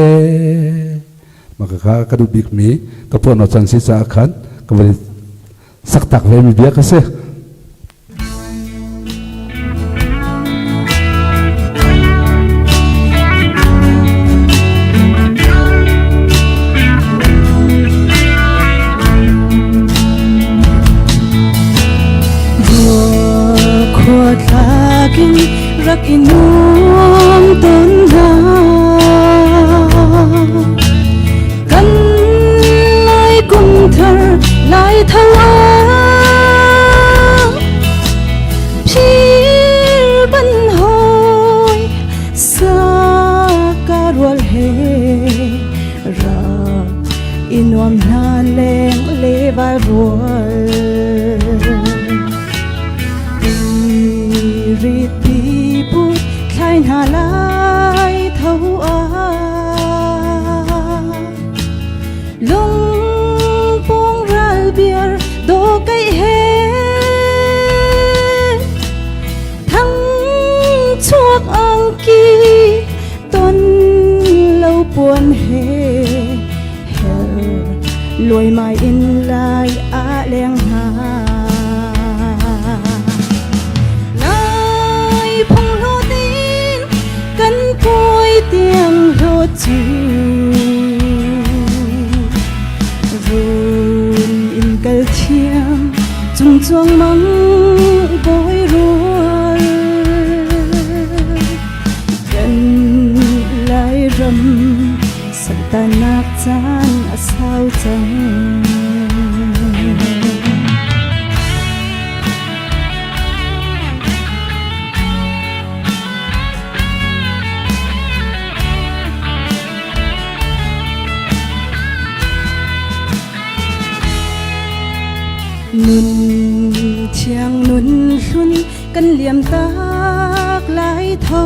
maka kha ka duh bik mi ka phuah no chan si caah khan ka van sak tak ve mi bia ka si. Thlakin rak i nuam tawn hna kan lai kum thar lai tho Phir ban hoi sa ka rual he ra i nuam hna leng le vai rual rit pi put thlai hna lai tho a Lungpung ral biar do kai he thang chuak angki ton lo puan he her luai mai in lai a leng hna Lai phung hlo tin kan puai tiang hlo chu Run in kal thiam cung chuang mang bawi rual kan lai ram santanak caan a sau cang. Nun thiang nun hlun kan liam tak lai tho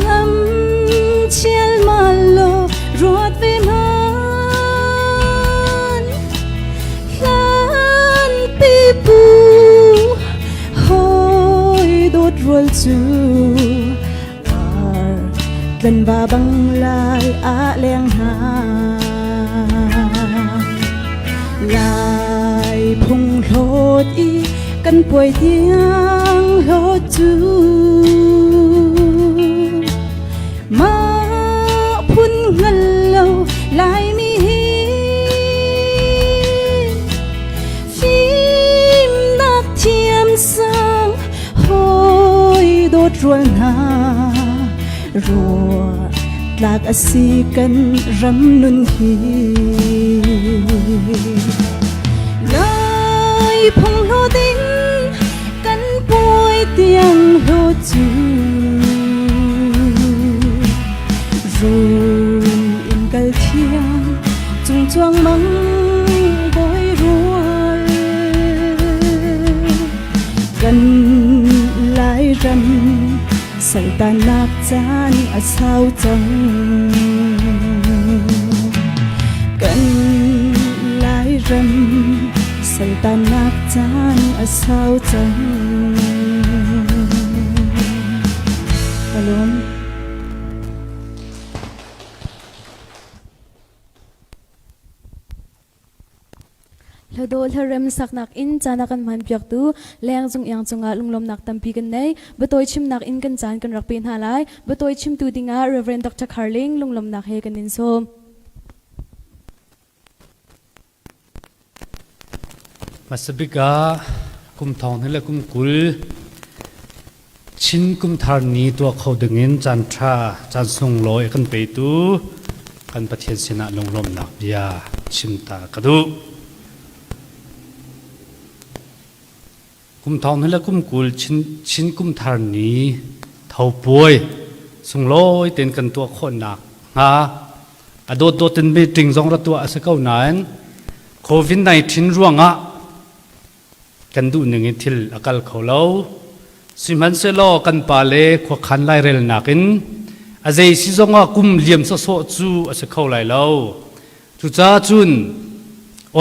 lam chial mal lo ruat ve man hlan pipu hoi dawt rual cu ar tlanva bang lai a leng hna. Kan puai tiang hlawt cu Mah phun hngal lo Laimi hi Fimnak thiam sang hawi dawt rual hna Ruah tlak a si kan ram nun hi Lai phung hlawt in kan puai tiang hlawt cu Run in kal thiang cung chuang mang bawi rual Kan Lairam saltanak caan a sau cang. Kan Lairam saltanak caan a sau cang. Kalawm. Hladawh hlarem saknak in caan a kan hmanpiaktu leng zung iang cungah lunglawmnak tampi kan nei. Biatawi chimnak in kan caan kan rak pe hna lai. Biatawi chimtu dingah Rev. Dr. Carling lunglawmnak he kan in sawm. Hmasabik ah kum thong le kum 20 Chin kumthar ni tuah kho dingin caan ṭha, caan sunglawi a kan petu kan Pathian sinah lunglawmhnak bia chim ta ka duh. Kum thong le kum 20 Chin, Chin kumthar ni tho puai sunglawi tein kan tuah khawhnak hnga a dawtdawt in meeting zong ra tuah a si ko nain COVID-19 ruangah kan duhning in thil a kal kho lo. Sihmanhsehlaw kan pale khuakhan lairelnak in a zei si zongah kum liam sawsawh cu a si kho lai lo. Cucaah cun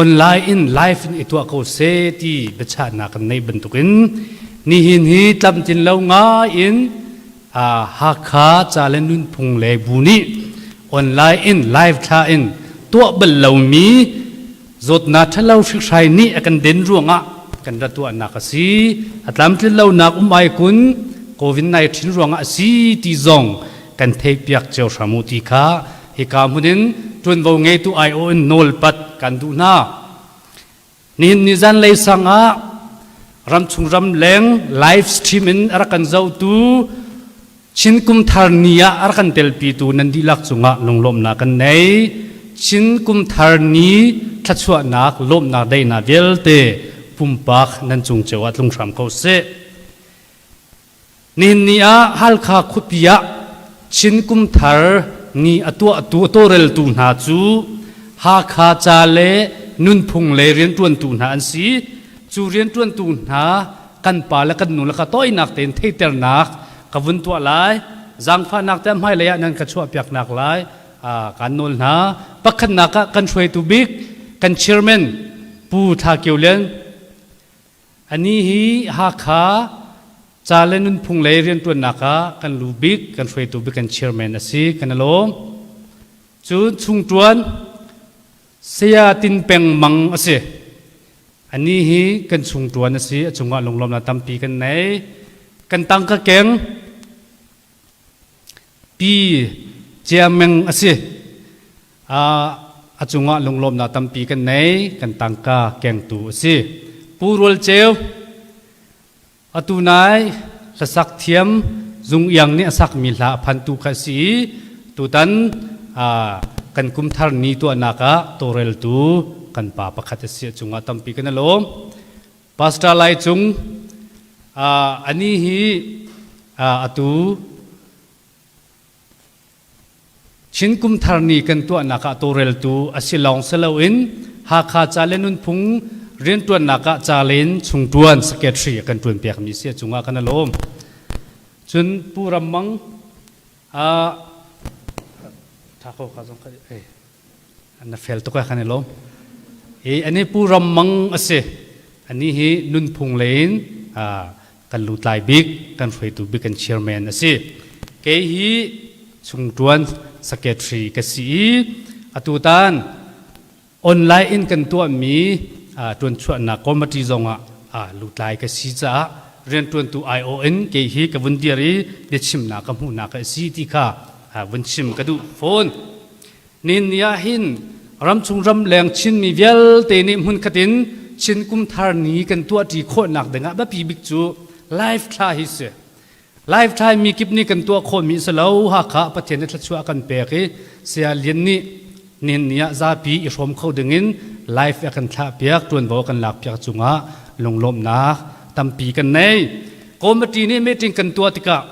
online in live in i tuah ko seh ti biachahnak kan neih bantukin nihin hi tlamtlin lo ngai in Hakha ca le nunphung le bu nih online in live thla in tuah bal lomi Zawtnak ṭhalo hrikhrai nih a kan den ruangah kan ra tuahnak a si. A tlamtlin lonak um ai kun COVID-19 ruangah a si ti zong kan theihpiak cio hram u ti kha hika hmun in ṭuanvo ngeitu aiawh in nawlpat kan duh hna. Nihin ni zanlei sang ah ramchung ramleng live stream in a rak kan zohtu Chin Kum Thar Ni ah a rak kan telpitu nan dihlak cungah lunglawmhnak kan nei. Chin Kum Thar Ni thluachuahnak, lawmhnak, daihnak vialte pumpak nan cung cio ah tlung hram ko seh. Nihin ni ah Halkha khuapi ah Chin Kum Thar Ni a tuahtu, a tawlreltu hna cu Hakha ca le nunphung le rianṭuantu hna an si. Cu rianṭuantu hna kan pa le kan nu le ka tawinak tein theiternak ka vun tuah lai zaangfahnak te hmailei ah nan ka chuahpiaknak lai kan nawl hna pakhatnak ah kan hruaitu bik kan chairman Pu Thla Kio Lian ani hi Hakha ca le nunphung lei rianṭuannak ah kan lu bik kan hruaitu bik kan chairman a si kan alawm cun chungṭuan Saya Tin Peng Mang a si Anih hi kan chung ṭuan a si. A cungah lunglawmhnak tampi kan nei. Kan tangka keng pi Ciameng a si. A cungah lunglawmhnak tampi kan nei. Kan tangka kengtu a si. Pu Rual Ceu Atu nai hlasak thiam Zung Iang nih a sakmi hla a phantu kha a si i tutan kan kumthar ni tuahnak ah tawlreltu kan pa pakhat a si a cungah tampi kan i lawm. Pastor Lai Cung ani hi atu Chin Kumthar Ni kan tuahnak ah tawlreltu a si lawng si loin Hakha ca le nunphung rianṭuannak ah ca len chungṭuan secretary a kan ṭuanpiakmi si a cungah kan i lawm. Cun Pu Ram Mang tha ko ka zong eh na fel tuk kan i lawm. I ani Pu Ram Mang a si. Ani hi nunphung lein kan lutlai bik kan hruaitu bik kan chairman a si kei hi chungṭuan secretary ka si i atutan online in kan tuahmi ṭuanchuahnak committee zongah Lutlai ka si caah rianṭuantu aiawh in kei hi ka vun dir i biachimnak ka hmuhnak a si ti kha vun chim ka duh fawn. Nihin ni ah hin ramchung ramleng Chinmi vialte nih hmunkhat in Chin kum thar ni kan tuahṭi khawhnak dingah biapi bik cu live thla hi si. Live thla mi kip nih kan tuah khawhmi si lo. Hakha Pathian nih thluachuah a kan pek i Saya Lian nih nihin ni ah zapi i hrawm kho dingin live a kan thlah piak, ṭuanvo a kan lak piak cungah lunglawmhnak tampi kan nei. Committee nih meeting kan tuah tikah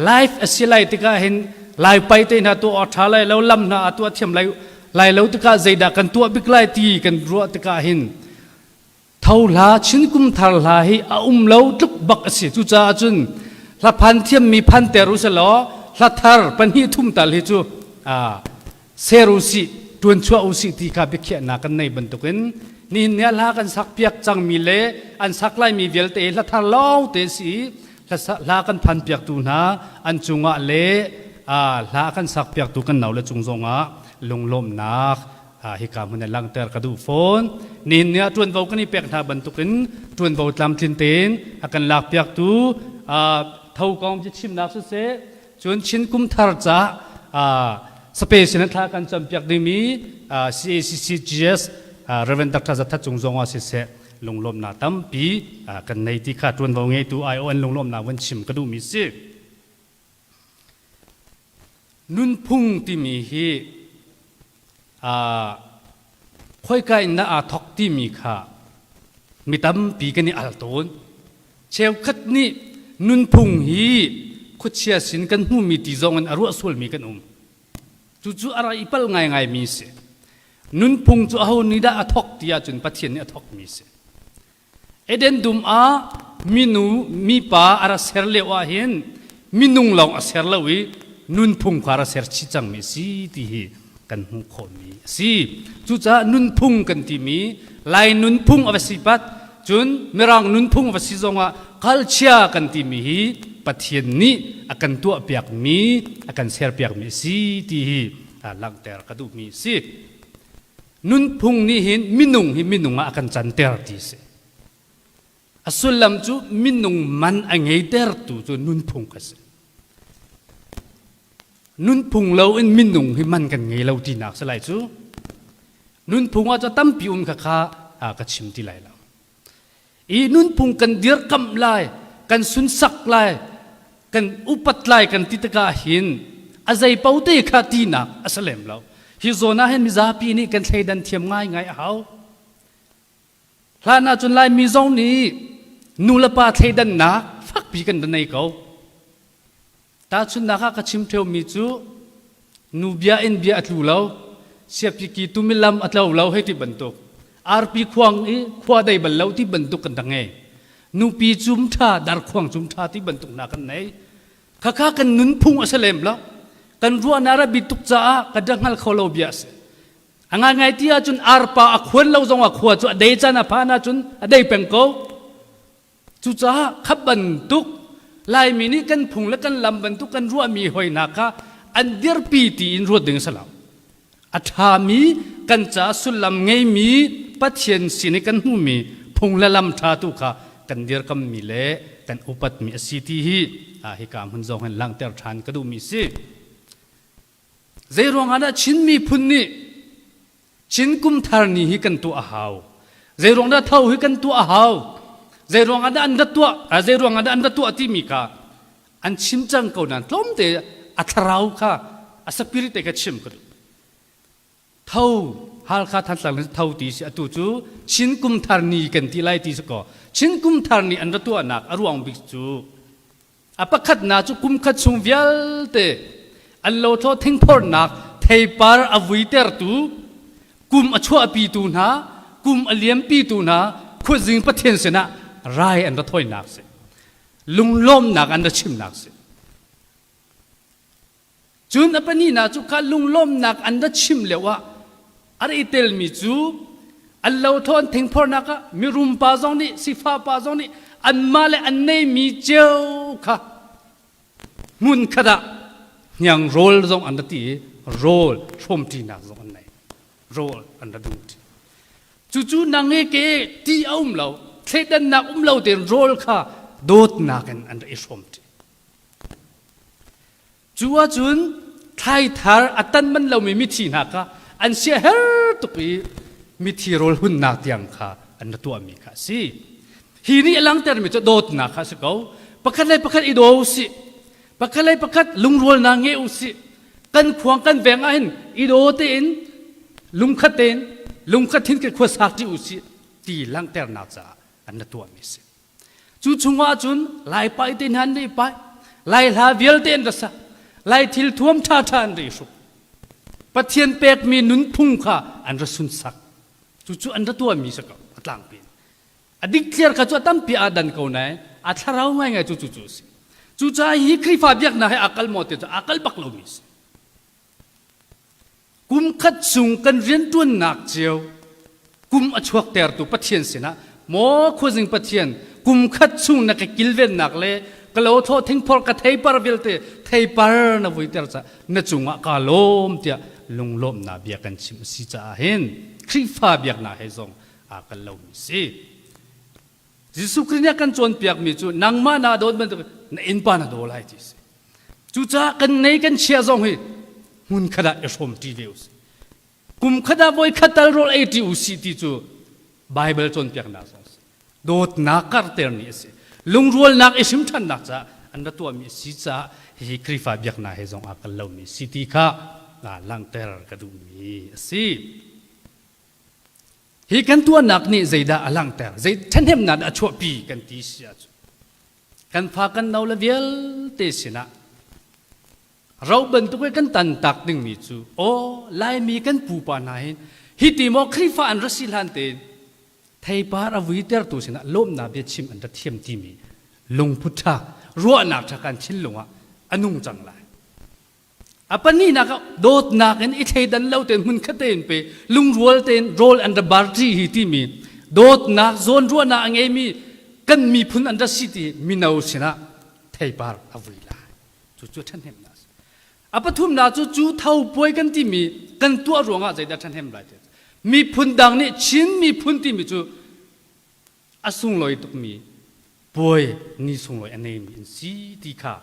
live a si lai tikah hin lai pai te hna tuah awk ṭha lai lo, lam hna a tuah thiam lai lai lo tikah zeidah kan tuah bik lai ti kan ruah tikah hin Tho hla Chin kum thar hla hi a um lo tluk bak a si. Cucaah cun hla phan thiammi phan ter u law hla thar pahnih thum tal hi cu ser u sih tuan chuah u sih ti kha biakhiahnak kan nei bantukin nihin ni ah hla kan sak piak cangmi le an sak laimi vialte hla thar lawng te si hla kan phan piaktu hna an cungah le hla kan sak piaktu kan nau le cung zongah lunglawmhnak hika hmun in langhter ka duh fawn. Nihin ni ah ṭuanvo kan i pek hna bantukin ṭuanvo tlamtlin tein a kan lakpiaktu tho kong biachimnak siseh, cun Chin kum thar ca space in thla kan campiak dingmi CACCGS Reverend Dr. Zathat Cung zong ah siseh lunglawmhnak tampi kan nei ti kha ṭuanvo ngeitu ION lunglawmhnak van chim ka duhmi si. Nunphung timi hi khoika in dah aa thawk timi kha mi tampi kan i al tawn. Cheukhat nih nunphung hi khuachia sin kan hmumi ti zong in a ruah sualmi kan um. Cucu a rak i palh ngaingaimi a si. Nunphung cu aho nih dah a thawk ti ahcun Pathian nih a thawkmi a si. Eden dum ah minu mipa a rak ser lio ah hin minung lawng a ser lo i nunphung kha a rak ser chih cangmi a si ti hi kan hmuh khawhmi a si. Cucaah nunphung kan timi Lai nunphung a va si pat cun Mirang nunphung a va si zongah culture kan timi hi Pathian nih a kan tuahpiakmi a kan serpiakmi a si ti hi langhter ka duhmi a si. Nunphung nih hin minung hi minung ah a kan canter ti a si. A sullam cu minung man a ngeitertu cu nunphung kha si. Nunphung lo in minung hi man kan ngei lo tinak si lai cu. Nunphung ah cu tampi um kha kha ka chim ti lai lo. I nunphung kan dirkamh lai, kan sunsak lai, kan upat lai kan ti tikah hin a zei paote kha tinak a si lem lo. Hi zawn ah hin mizapi nih kan thleidan thiam ngaingai a hau. Hlan ahcun Laimi zong nih nu le pa thleidannak fakpi kan ra nei ko. Tahchunhnak ah ka chim ṭheomi cu nu bia in bia a tlu lo, siapi ki tumilam a tlo lo hei ti bantuk, arpi khuang i khua dei bal lo ti bantuk kan rak ngei. Nupi cum ṭha, darkhuang cum ṭha ti bantuk hna kan nei. Khakha kan nunphung a si lem lo. Kan ruahnak a bi tuk caah kan rak hngal kho lo bia a si. A ngaingai ti ahcun arpa a khuan lo zongah khua cu a dei caan a phan ahcun a dei peng ko. Cucaah kha bantuk Laimi nih kan phung le kan lam bantuk kan ruahmi hoi hna kha an dirpi tiin ruat ding a si lo. A ṭhami kan caah sullam ngeimi Pathian sin i kan hmuhmi phung le lam ṭha tu kha kan dirkammi le kan upatmi a si ti hi hika hmun zong hin langhter ṭhan ka duhmi a si. Zeiruang ah dah Chin miphun nih Chin kum thar ni hi kan tuah a hau? Zeiruang dah tho hi kan tuah a hau? Zeiruang ah dah an rat tuah? Zeiruang ah dah an rat tuah timi kha an chim cang ko nain tlawmte a thlarau kha a spirit te kha chim ka duh. Tho Halkha Thantlang tho ti si atu cu Chin kum thar ni kan ti lai ti si ko. Chin kum thar ni an ra tuahnak a ruang bik cu A pakhatnak cu kumkhat chung vialte an lothlawh thingphornak theipar a vuitertu, kum a chuahpitu hna, kum a liampitu hna khuazing Pathian sinah rai an ra thawinak si. Lunglawmnak an ra chimnak si. Cun a pahnihnak cu kha lunglawmhnak an ra chim lio ah a ra i telmi cu an lothlawh an thingphornak ah mirum pa zong nih sifah pa zong nih anmah le an neimi cio kha hmun khat ah hniang rawl zong an ra ti i rawl hrawmṭinak zong an nei rawl an ra dum ṭi. Cucu nang he ke ti a um lo. Thleidannak um lo tein rawl kha dawtnak in an rak i hrawmṭi. Cu ahcun thlaithar a tan man lomi mithi hna kha an siaherh tuk i mithi rawl hunnak tiang kha an ra tuahmi kha a si. Hi nih a langhtermi cu dawtnak kha a si ko. Pakhat le pakhat i daw usih. Pakhat le pakhat lungrualnak ngei usih. Kan khuang kan veng ahhin i daw tein lungkhat tein lungkhat hin kan khua sak ṭi usih ti langhternak caah an ra tuahmi a si. Cu chungah cun Lai pai te hna an ri pai, Lai hla vialte an ra sak, Lai thil thuam ṭhaṭha an ri hruk. Pathian pekmi nunphung kha an ra sunsak. Cucu an ra tuahmi si ko, a tlangpi in. A dikthliar kha cu a tampi aa dan ko nain a thlarau ngaingai cu cucu a si. Cucaah hi Khrihfa biaknak he aa kal maw ti cu aa kal bak lomi a si. Kum khat chung kan rianṭuannak cio kum a chuaktertu Pathian sinah maw khuazing Pathian kum khat chung na ka kilvennak le ka lothlawh thingphor ka theipar vialte theipar na vuiter caah na cungah kaa lawm tiah lunglawmhnak bia kan chim a si caah hin Khrihfa biaknak he zong aa kal lomi si. Jesuh Khrih nih a kan cawnpiakmi cu nangmah naa dawt bantuk na innpa na daw lai ti a si. Cucaah kan nei kan chia zong hi hmun khat ah i hrawm ṭi ve usih. Kum khat ah voi khat tal rawl ei ṭi usih ti cu Baibal cawnpiaknak zong a si. Dawtnak karhter ni a si. Lungrualnak i hrim ṭhannak caah an ra tuahmi a si caah hihi Khrihfa biaknak he zong aa kal lomi si ti kha langhter ka duhmi a si. Hi kan tuahnak nih zeidah a langhter, zei ṭhahnemnak dah a chuahpi kan ti si ahcun kan fa kan no le vialte sinah ro bantuk i kan tantak dingmi cu aw Laimi kan pupa hna hin hi ti maw Khrihfa an ra si hlan tein theipar a vuitertu sinah lawmnak bia chim an ra thiam timi lungput ṭha ruahnak ṭha kan thinlung ah a nung cang lai. A pahnihnak ah dawtnak in i thleidan lo tein hmunkhat tein pe lungrual tein rawl an ra bar ṭi hi timi dawtnak zawnruahnak a ngeimi kan miphun an ra si ti mino sinah theipar a vui lai. Cucu ṭhahnemnak a si. A pathumnak cu cu tho puai kan timi kan tuah ruangah zeidah ṭhahnem lai ti miphun dang nih Chin miphun timi cu a sunglawi tukmi puai ni sunglawi a neimi an si ti kha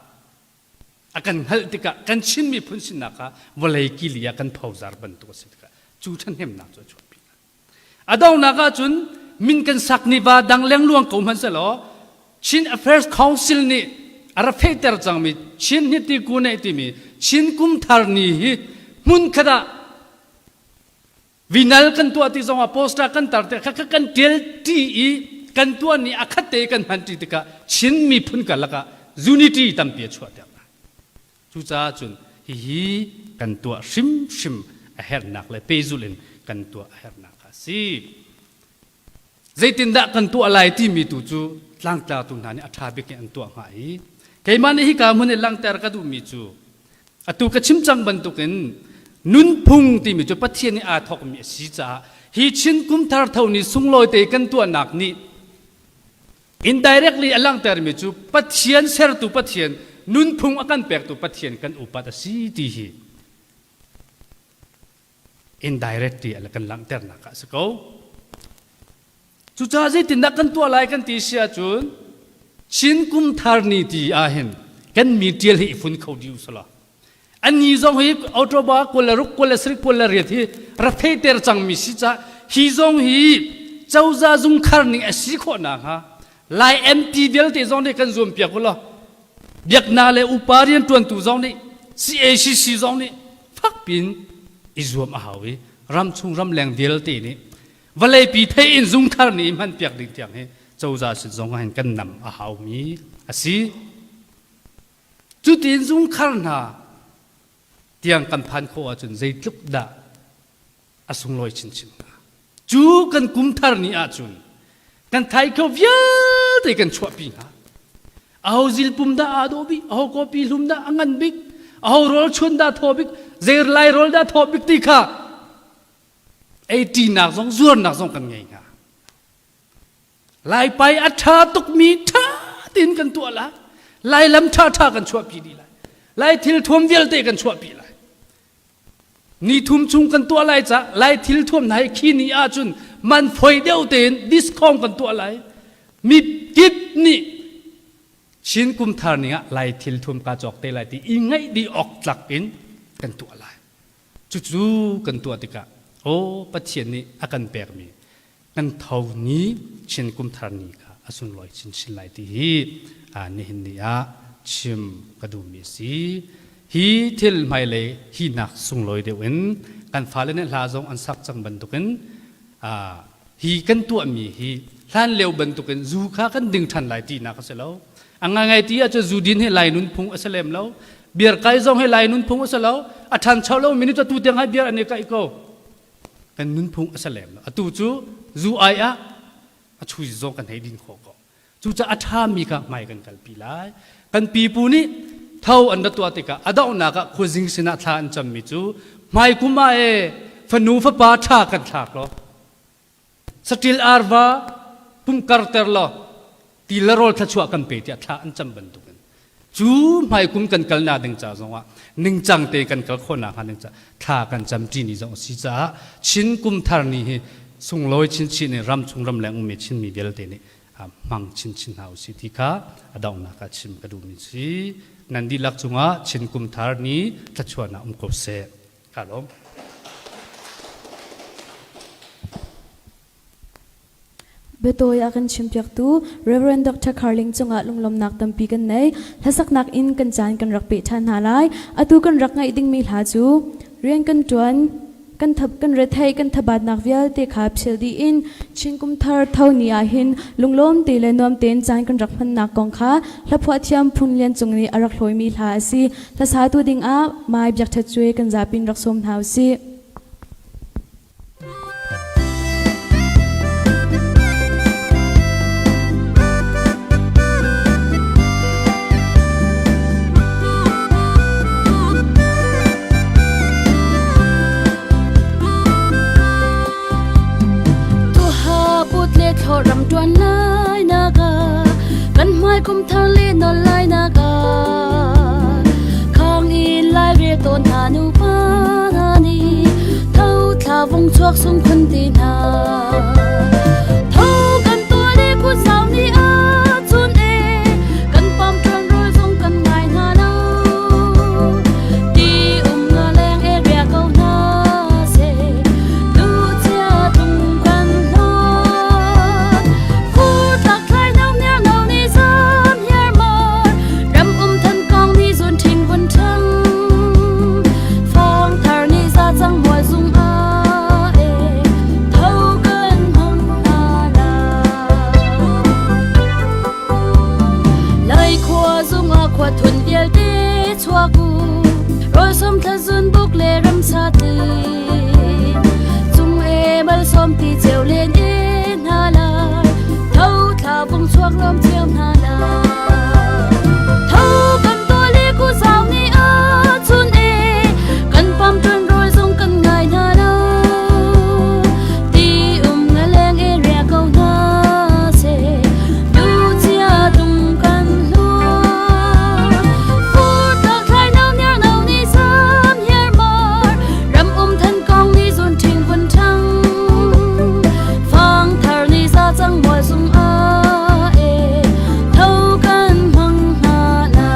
a kan hngalh tikah kan Chin miphun sinak kha vawlei kili ah kan phozar bantuk a si tikah cu ṭhahnemnak cu a chuahpi. A donghnak ahcun min kan sak ni va dang lengluang ko hmanh selaw Chin Affairs Council nih a ra fehter cangmi Chin Hniti Kune timi Chin Kum Thar Ni hi hmun khat ah Vinal kan tuah ti zongah poster kan tar te kha kan tial ṭi i kan tuah ni a khat te kan hman ṭi tikah Chin miphun karlak ah unity tampi a chuahter lai. Cucaah cun hihi kan tuah hrimhrim a herhnak le pehzulh in kan tuah a herhnak kha a si. Zeitindah kan tuah lai timi tu cu tlangtlatu hna nih a ṭha bik in an tuah hnga i keimah nih hika hmun i langhter ka duhmi cu atu ka chim cang bantukin nunphung timi cu Pathian nih aa thawkmi a si caah hi Chin kum thar tho ni sunglawi te kan tuahnak nih indirectly a langhtermi cu Pathian sertu Pathian nunphung a kan pektu Pathian kan upat a si ti hi indirectly a kan langhternak ah a si ko. Cucaah zeitindah kan tuah lai kan ti si ahcun Chin kum thar ni ti ahhin kan mi ṭial hi i fun kho dih usalaw ani zong hi October 26 27 28 hi ra theiter cangmi si ca hi zong hi cozah zungkhar ning a si khawh nakhnga Lai MP vialte zong nih kan zuam piak ulaw biaknak le upa rianṭuantu zong nih CACC zong nih fakpiin i zuam a hau i ramchung ramleng vialte nih vawleipi thei in zungthar nih hman piak ding tiang hi cozah sin zong ah hin kan nam a haumi a si. Cutin zungkhar hna tiang kan phan khawh ahcun zeitluk dah a sunglawi chinchin hnga. Cu kan kum thar ni ahcun kan thai kho vialte kan chuahpi hnga. Aho zilpum dah aa dawh bik, aho kawpi hlum dah a ngan bik, aho rawl chuan dah thaw bik, zei lai rawl dah thaw bik ti kha ei ṭinak zong zuarnak zong kan ngei hnga. Laipai a ṭha tukmi ṭha tein kan tuah lai. Lailam ṭhaṭha kan chuahpi dih lai. Lai thil thuam vialte kan chuahpi lai. Ni thum chung kan tuah lai ca lai thil thuam hna hi khi ni ahcun man foi deuh tein discount kan tuah lai. Mi kip nih Chin kum thar ning ah Lai thil thum ka cawk te lai ti i ngaih dih awk tlak in kan tuah lai. Cucu kan tuah tikah aw Pathian nih a kan pekmi kan tho ni Chin kum thar ni kha a sunglawi chinchin lai ti hi nihin ni ah chim ka duhmi a si. Hi thil hmailei hi nak sunglawi deuh in kan fale nih hla zong an sak cang bantukin hi kan tuahmi hi hlan lio bantukin zu kha kan ding ṭhan lai tinak a si lo. A ngaingai ti ahcun zu din hi Lai nunphung a si lem lo. Beer kai zong hi Lai nunphung a si lo. A ṭhancho lo mi nih cu atu tiang hai beer an i kaih ko. Kan nunphung a si lem lo. Atu cu zu ai ah a chui zong kan hei din khawh ko. Cucaah a ṭhami kha hmai kan kalpi lai. Kan pipu nih tho an ra tuah tikah a donghnak ah khuazing sinah thla an cammi cu hmai kum ah ee fanu fapa ṭha kan thlak law saṭil arva pumkarter law ti le rawl thluachuah kan pe tiah thla an cam bantukin cu hmaikum kan kalnak ding ca zongah ningcang te kan kal khawhnak hnga ding ca thla kan cam ṭi ni zong a si caah Chin kum thar ni hi sunglawi chinchin in ram chung ramleng ummi Chinmi vialte nih hmang chinchin hna usih ti kha a donghnak ah chim ka duhmi si. Nan dihlak cungah Chin kum thar ni thluachuahnak um ko seh. Ka lawm. Biatawi a kan chimpiaktu Rev. Dr. Carling cungah lunglawmhnak tampi kan nei. Hlasaknak in kan caan kan rak peh ṭhan hna lai. Atu kan rak ngaih dingmi hla cu rian kan ṭuan, kan thap kan retheih kan thabatnak vialte kha phil dih in Chin kum thar tho ni ah hin lunglawm te le nuam tein caan kan rak hmannak kong kha hlaphuah thiam Phun Lian Cung nih a rak hlawimi hla a si. Hlasatu dingah Mai Biak Ṭhat Cuai kan zapin rak sawm hna usih. Put le thlor ram tuan lai naga kan hmai kum thar le nol lai naga khang in lai rel tawn hna nu pa hna ni tho thla vung chuak sung khun ti hna tho kan tua le kut sau ni a chun e kan pam ṭuan rawl zong kan ngai hna lo ti um nga leng e ria ko hna seh tu chia tung kan hlat fur tlak thlai no ner no ni zam hiar mar ram um than kong ni zun ṭhing vun ṭhang fang thar ni za cang mual zung a e tho kan hmang hna la Lai khua zung ah khua thun vialte chuak u rawl som thla zun buk le ram sa ti cung e mal som ti cheu len e hna lai tho thla vung chuak lom chiao hna lai tho kan to le ku zau ni a chun e kan pam ṭuan rawl zong kan ngai hna lo ti um nga leng e ria ko hna seh du chia tung kan hluar fur tlak thlai no niar no ni sam hiar mar ram um than kong ni zun ṭhing vun ṭhang fang thar ni za cang mual sung a e tho kan hmang hna la.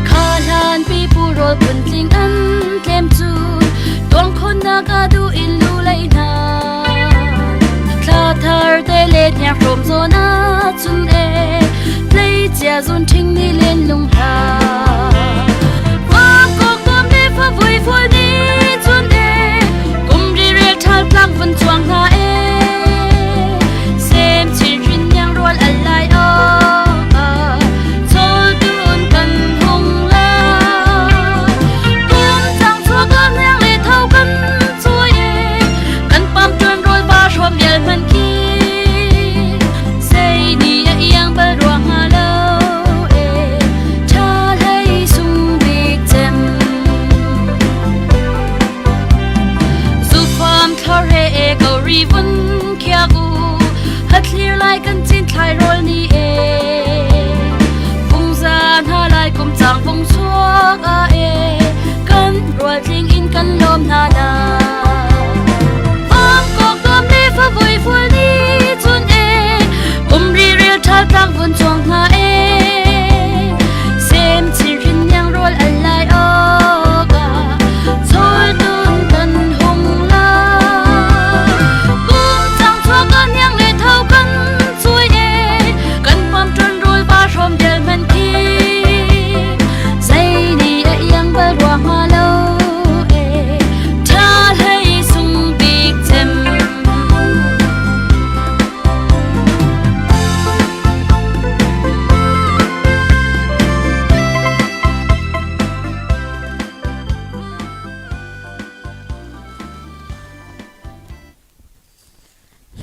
Kha hlan pipu rawl phuntling an tlem cu tuang khonnak a duh in lu lei hna. Thla thar te le hniak hrawm zawn ah cun e tlei cia zun ṭhing ni len lung hla. Fa kok kom le fa vui ful ni cun e kum ri rel ṭhal tlang vun chuang hna e. Sem chin hrin niang rual al lai o chol tun kan hung la. Kum cang chuak a hniang le tho kan chuai e kan pam ṭuan rawl va hrawm vial hman khi sei ni a iang bal rua hnga lo e ṭha hlei sung bik cem zufam thlor he e ko ri vun khiak u. hna la. Vangkok dawm le favui ful ni chun e, umri rel ṭhal tlang vun chuang hna e. Sem chirin yang rawl al lai awk ah, chol tun tan hung la. Kum cang chuak kan yang le tho kan cui e, kan pam ṭun rul va hrom del man khi. Zei nih a iang bal rua hnga lo e, ṭha hlei sung bik cem.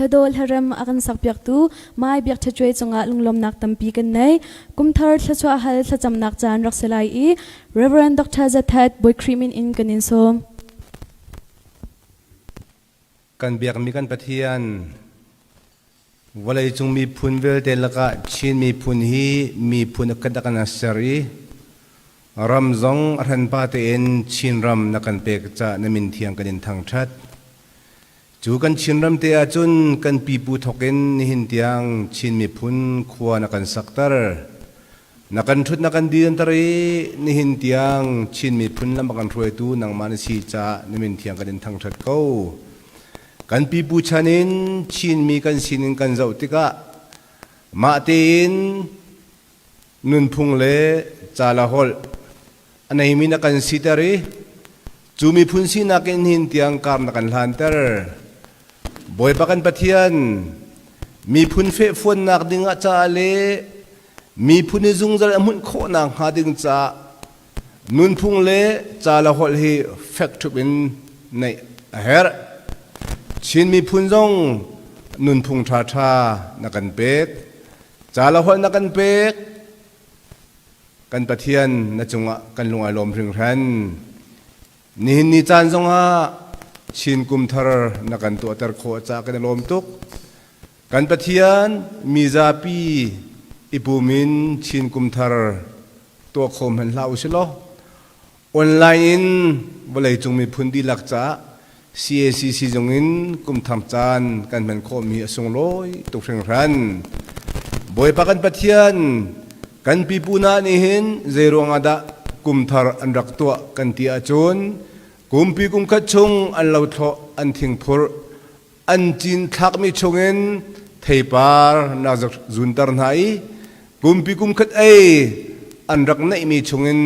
Hladaw hlarem a kan sakpiaktu Mai Biak Ṭha Cuai cungah lunglawmnak tampi kan nei. Kumthar thluachuah hal thlacamnak caan rak si lai i Reverend Dr. Zathat Bawi Khrih min in kan in sawm. Kan biakmi kan Pathian vawleicung miphun vialte lakah Chin miphun hi miphun a kan a kan ser i ram zong a hranpa tein Chinram na kan pek caah na min thiang kan in thangṭhat. Cu kan Chinram te ahcun kan pipu thawk in nihin tiang Chin miphun khua na kan sakter. Na kan ṭhut na kan dinter i nihin tiang Chin miphun lam a kan hruaitu nangmah na si caah na min thiang kan in thangṭhat ko. Kan pipu chan in Chinmi kan sining kan zoh tikah mah tein nunphung le ca le holh a neimi na kan siter i cu miphun sinak in hin tiang kar na kan hlanter. Bawipa kan Pathian, miphun fehfuannak dingah caah le miphun i zungzal a hmunh khawhnak hnga ding caah Nunphung le ca le holh hi fek ṭhup in neih a herh. Chin miphun zong nunphung ṭhaṭha na kan pek. Ca le holh na kan pek. Kan Pathian na cungah kan lung ai lawm hringhran. Nihin ni caan zongah Chin kum thar na kan tuahter khawh caah kan i lawm tuk. Kan Pathian mizapi i pum in Chin kum thar tuah kho hmanh hlah usih law online in vawleicung miphun dihlak caah CACC zung in kumthar caan kan hman khawhmi a sunglawi tuk hringhran. Bawipa kan Pathian kan pipu hna nih hin zeiruang ah dah kumthar an rak tuah kan ti ahcun kumpi kumkhat chung an lothlawh an thingphurh an cinthlakmi chungin theipar na zunter hna i kumpi kum khat ei an rak neihmi chungin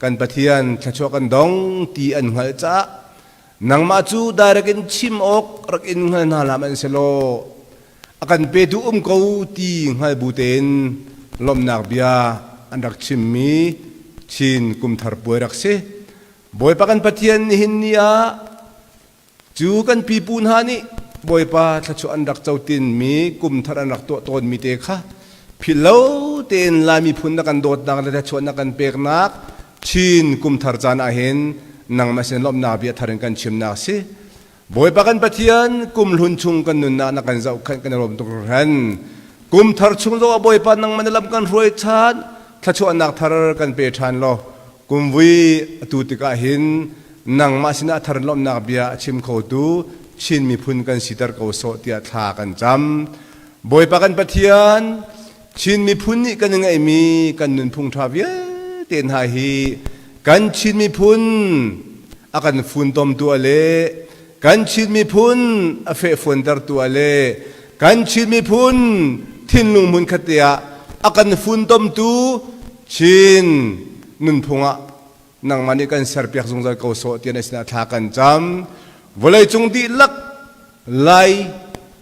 kan Pathian thluachuah kan dong ti an hngalh caah nangmah cu direct in chim awk rak in hngal hna hlah hmanh selaw a kan petu um ko ti hngal bu tein lawmhnak bia an rak chimmi Chin kumthar puai rak si. Bawipa kan Pathian nihin ni ah Cu kan pipu hna nih Bawipa thluachuah an rak cotinmi kumthar an rak tuah tawnmi te kha philh lo tein Lai miphun na kan dawtnak le thluachuah na kan peknak Chin kumthar caan ahhin nangmah sin lawmhnak bia thar in kan chimnak si. Bawipa kan Pathian kumhlun chung kan nunnak na kan zohkhenh kan i lawm tuk hringhran. Kumthar chung zong ah Bawipa nangmah na lam kan hruai ṭhan, thluachuahnak thar kan pe ṭhan law Kumvui atu tikah hin nangmah sinah thar lawmhnak bia a chim khotu Chin miphun kan siter ko sawh tiah thla kan cam. Bawipa kan Pathian, Chin miphun nih kan i ngeihmi kan nunphung ṭha vialte hna hi kan Chin miphun a kan funtomtu ah le kan Chin miphun a fehfuantertu ah le kan Chin miphun thinlung hmunkhat te ah a kan funtomtu Chin nunphung ah nangmah nih kan serpiak zungzal ko sawh tiah na sinah thla kan cam. Vawleicung dihlak Lai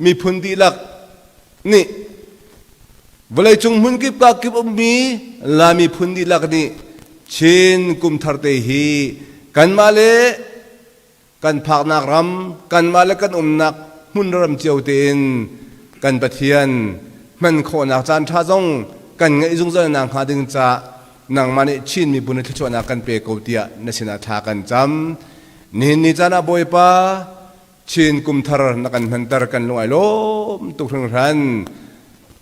miphun dihlak nih vawleicung hmunkip kakip ummi Lai miphun dihlak nih Chin kumthar te hi kanmah le kan phaknak ram kanmah le kan umnak hmun ram cio tein kan Pathian hman khawhnak caan ṭha zong kan ngeih zungzal nak hnga ding caah nangmah nih Chin miphun thluachuahnak kan pe ko tiah na sinah thla kan cam. Nihin ni caan ah Bawipa Chin kumthar na kan hmanter kan lung ai lawm tuk hringhran.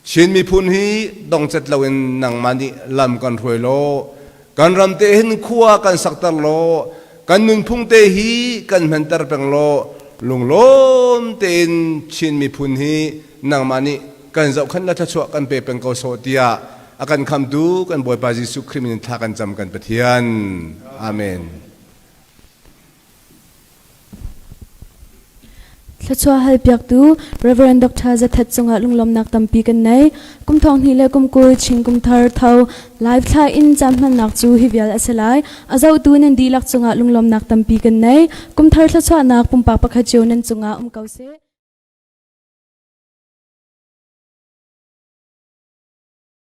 Chin miphun hi dongcet loin nangmah nih lam kan hruai law kan ram te hin khua kan sakter law. Kan nunphung te hi kan hmanter peng law lunglawm tein Chin miphun hi nangmah nih kan zohkhenh le thluachuah kan pe peng ko sawh tiah a kan khamtu kan Bawipa Jesuh Khrih min in thla kan cam kan Pathian. Amen. Thluachuah halpiaktu Rev. Dr. Zathat cungah lunglawmnak tampi kan nei. Kum thong hnih le kum 20 Chin kum thar tho live thla in caan hmannak cu hi vial a si lai. A zohtu nan dihlak cungah lunglawmnak tampi kan nei. Kum thar thluachuahnak pumpak pakhat cio nan cungah um ko seh.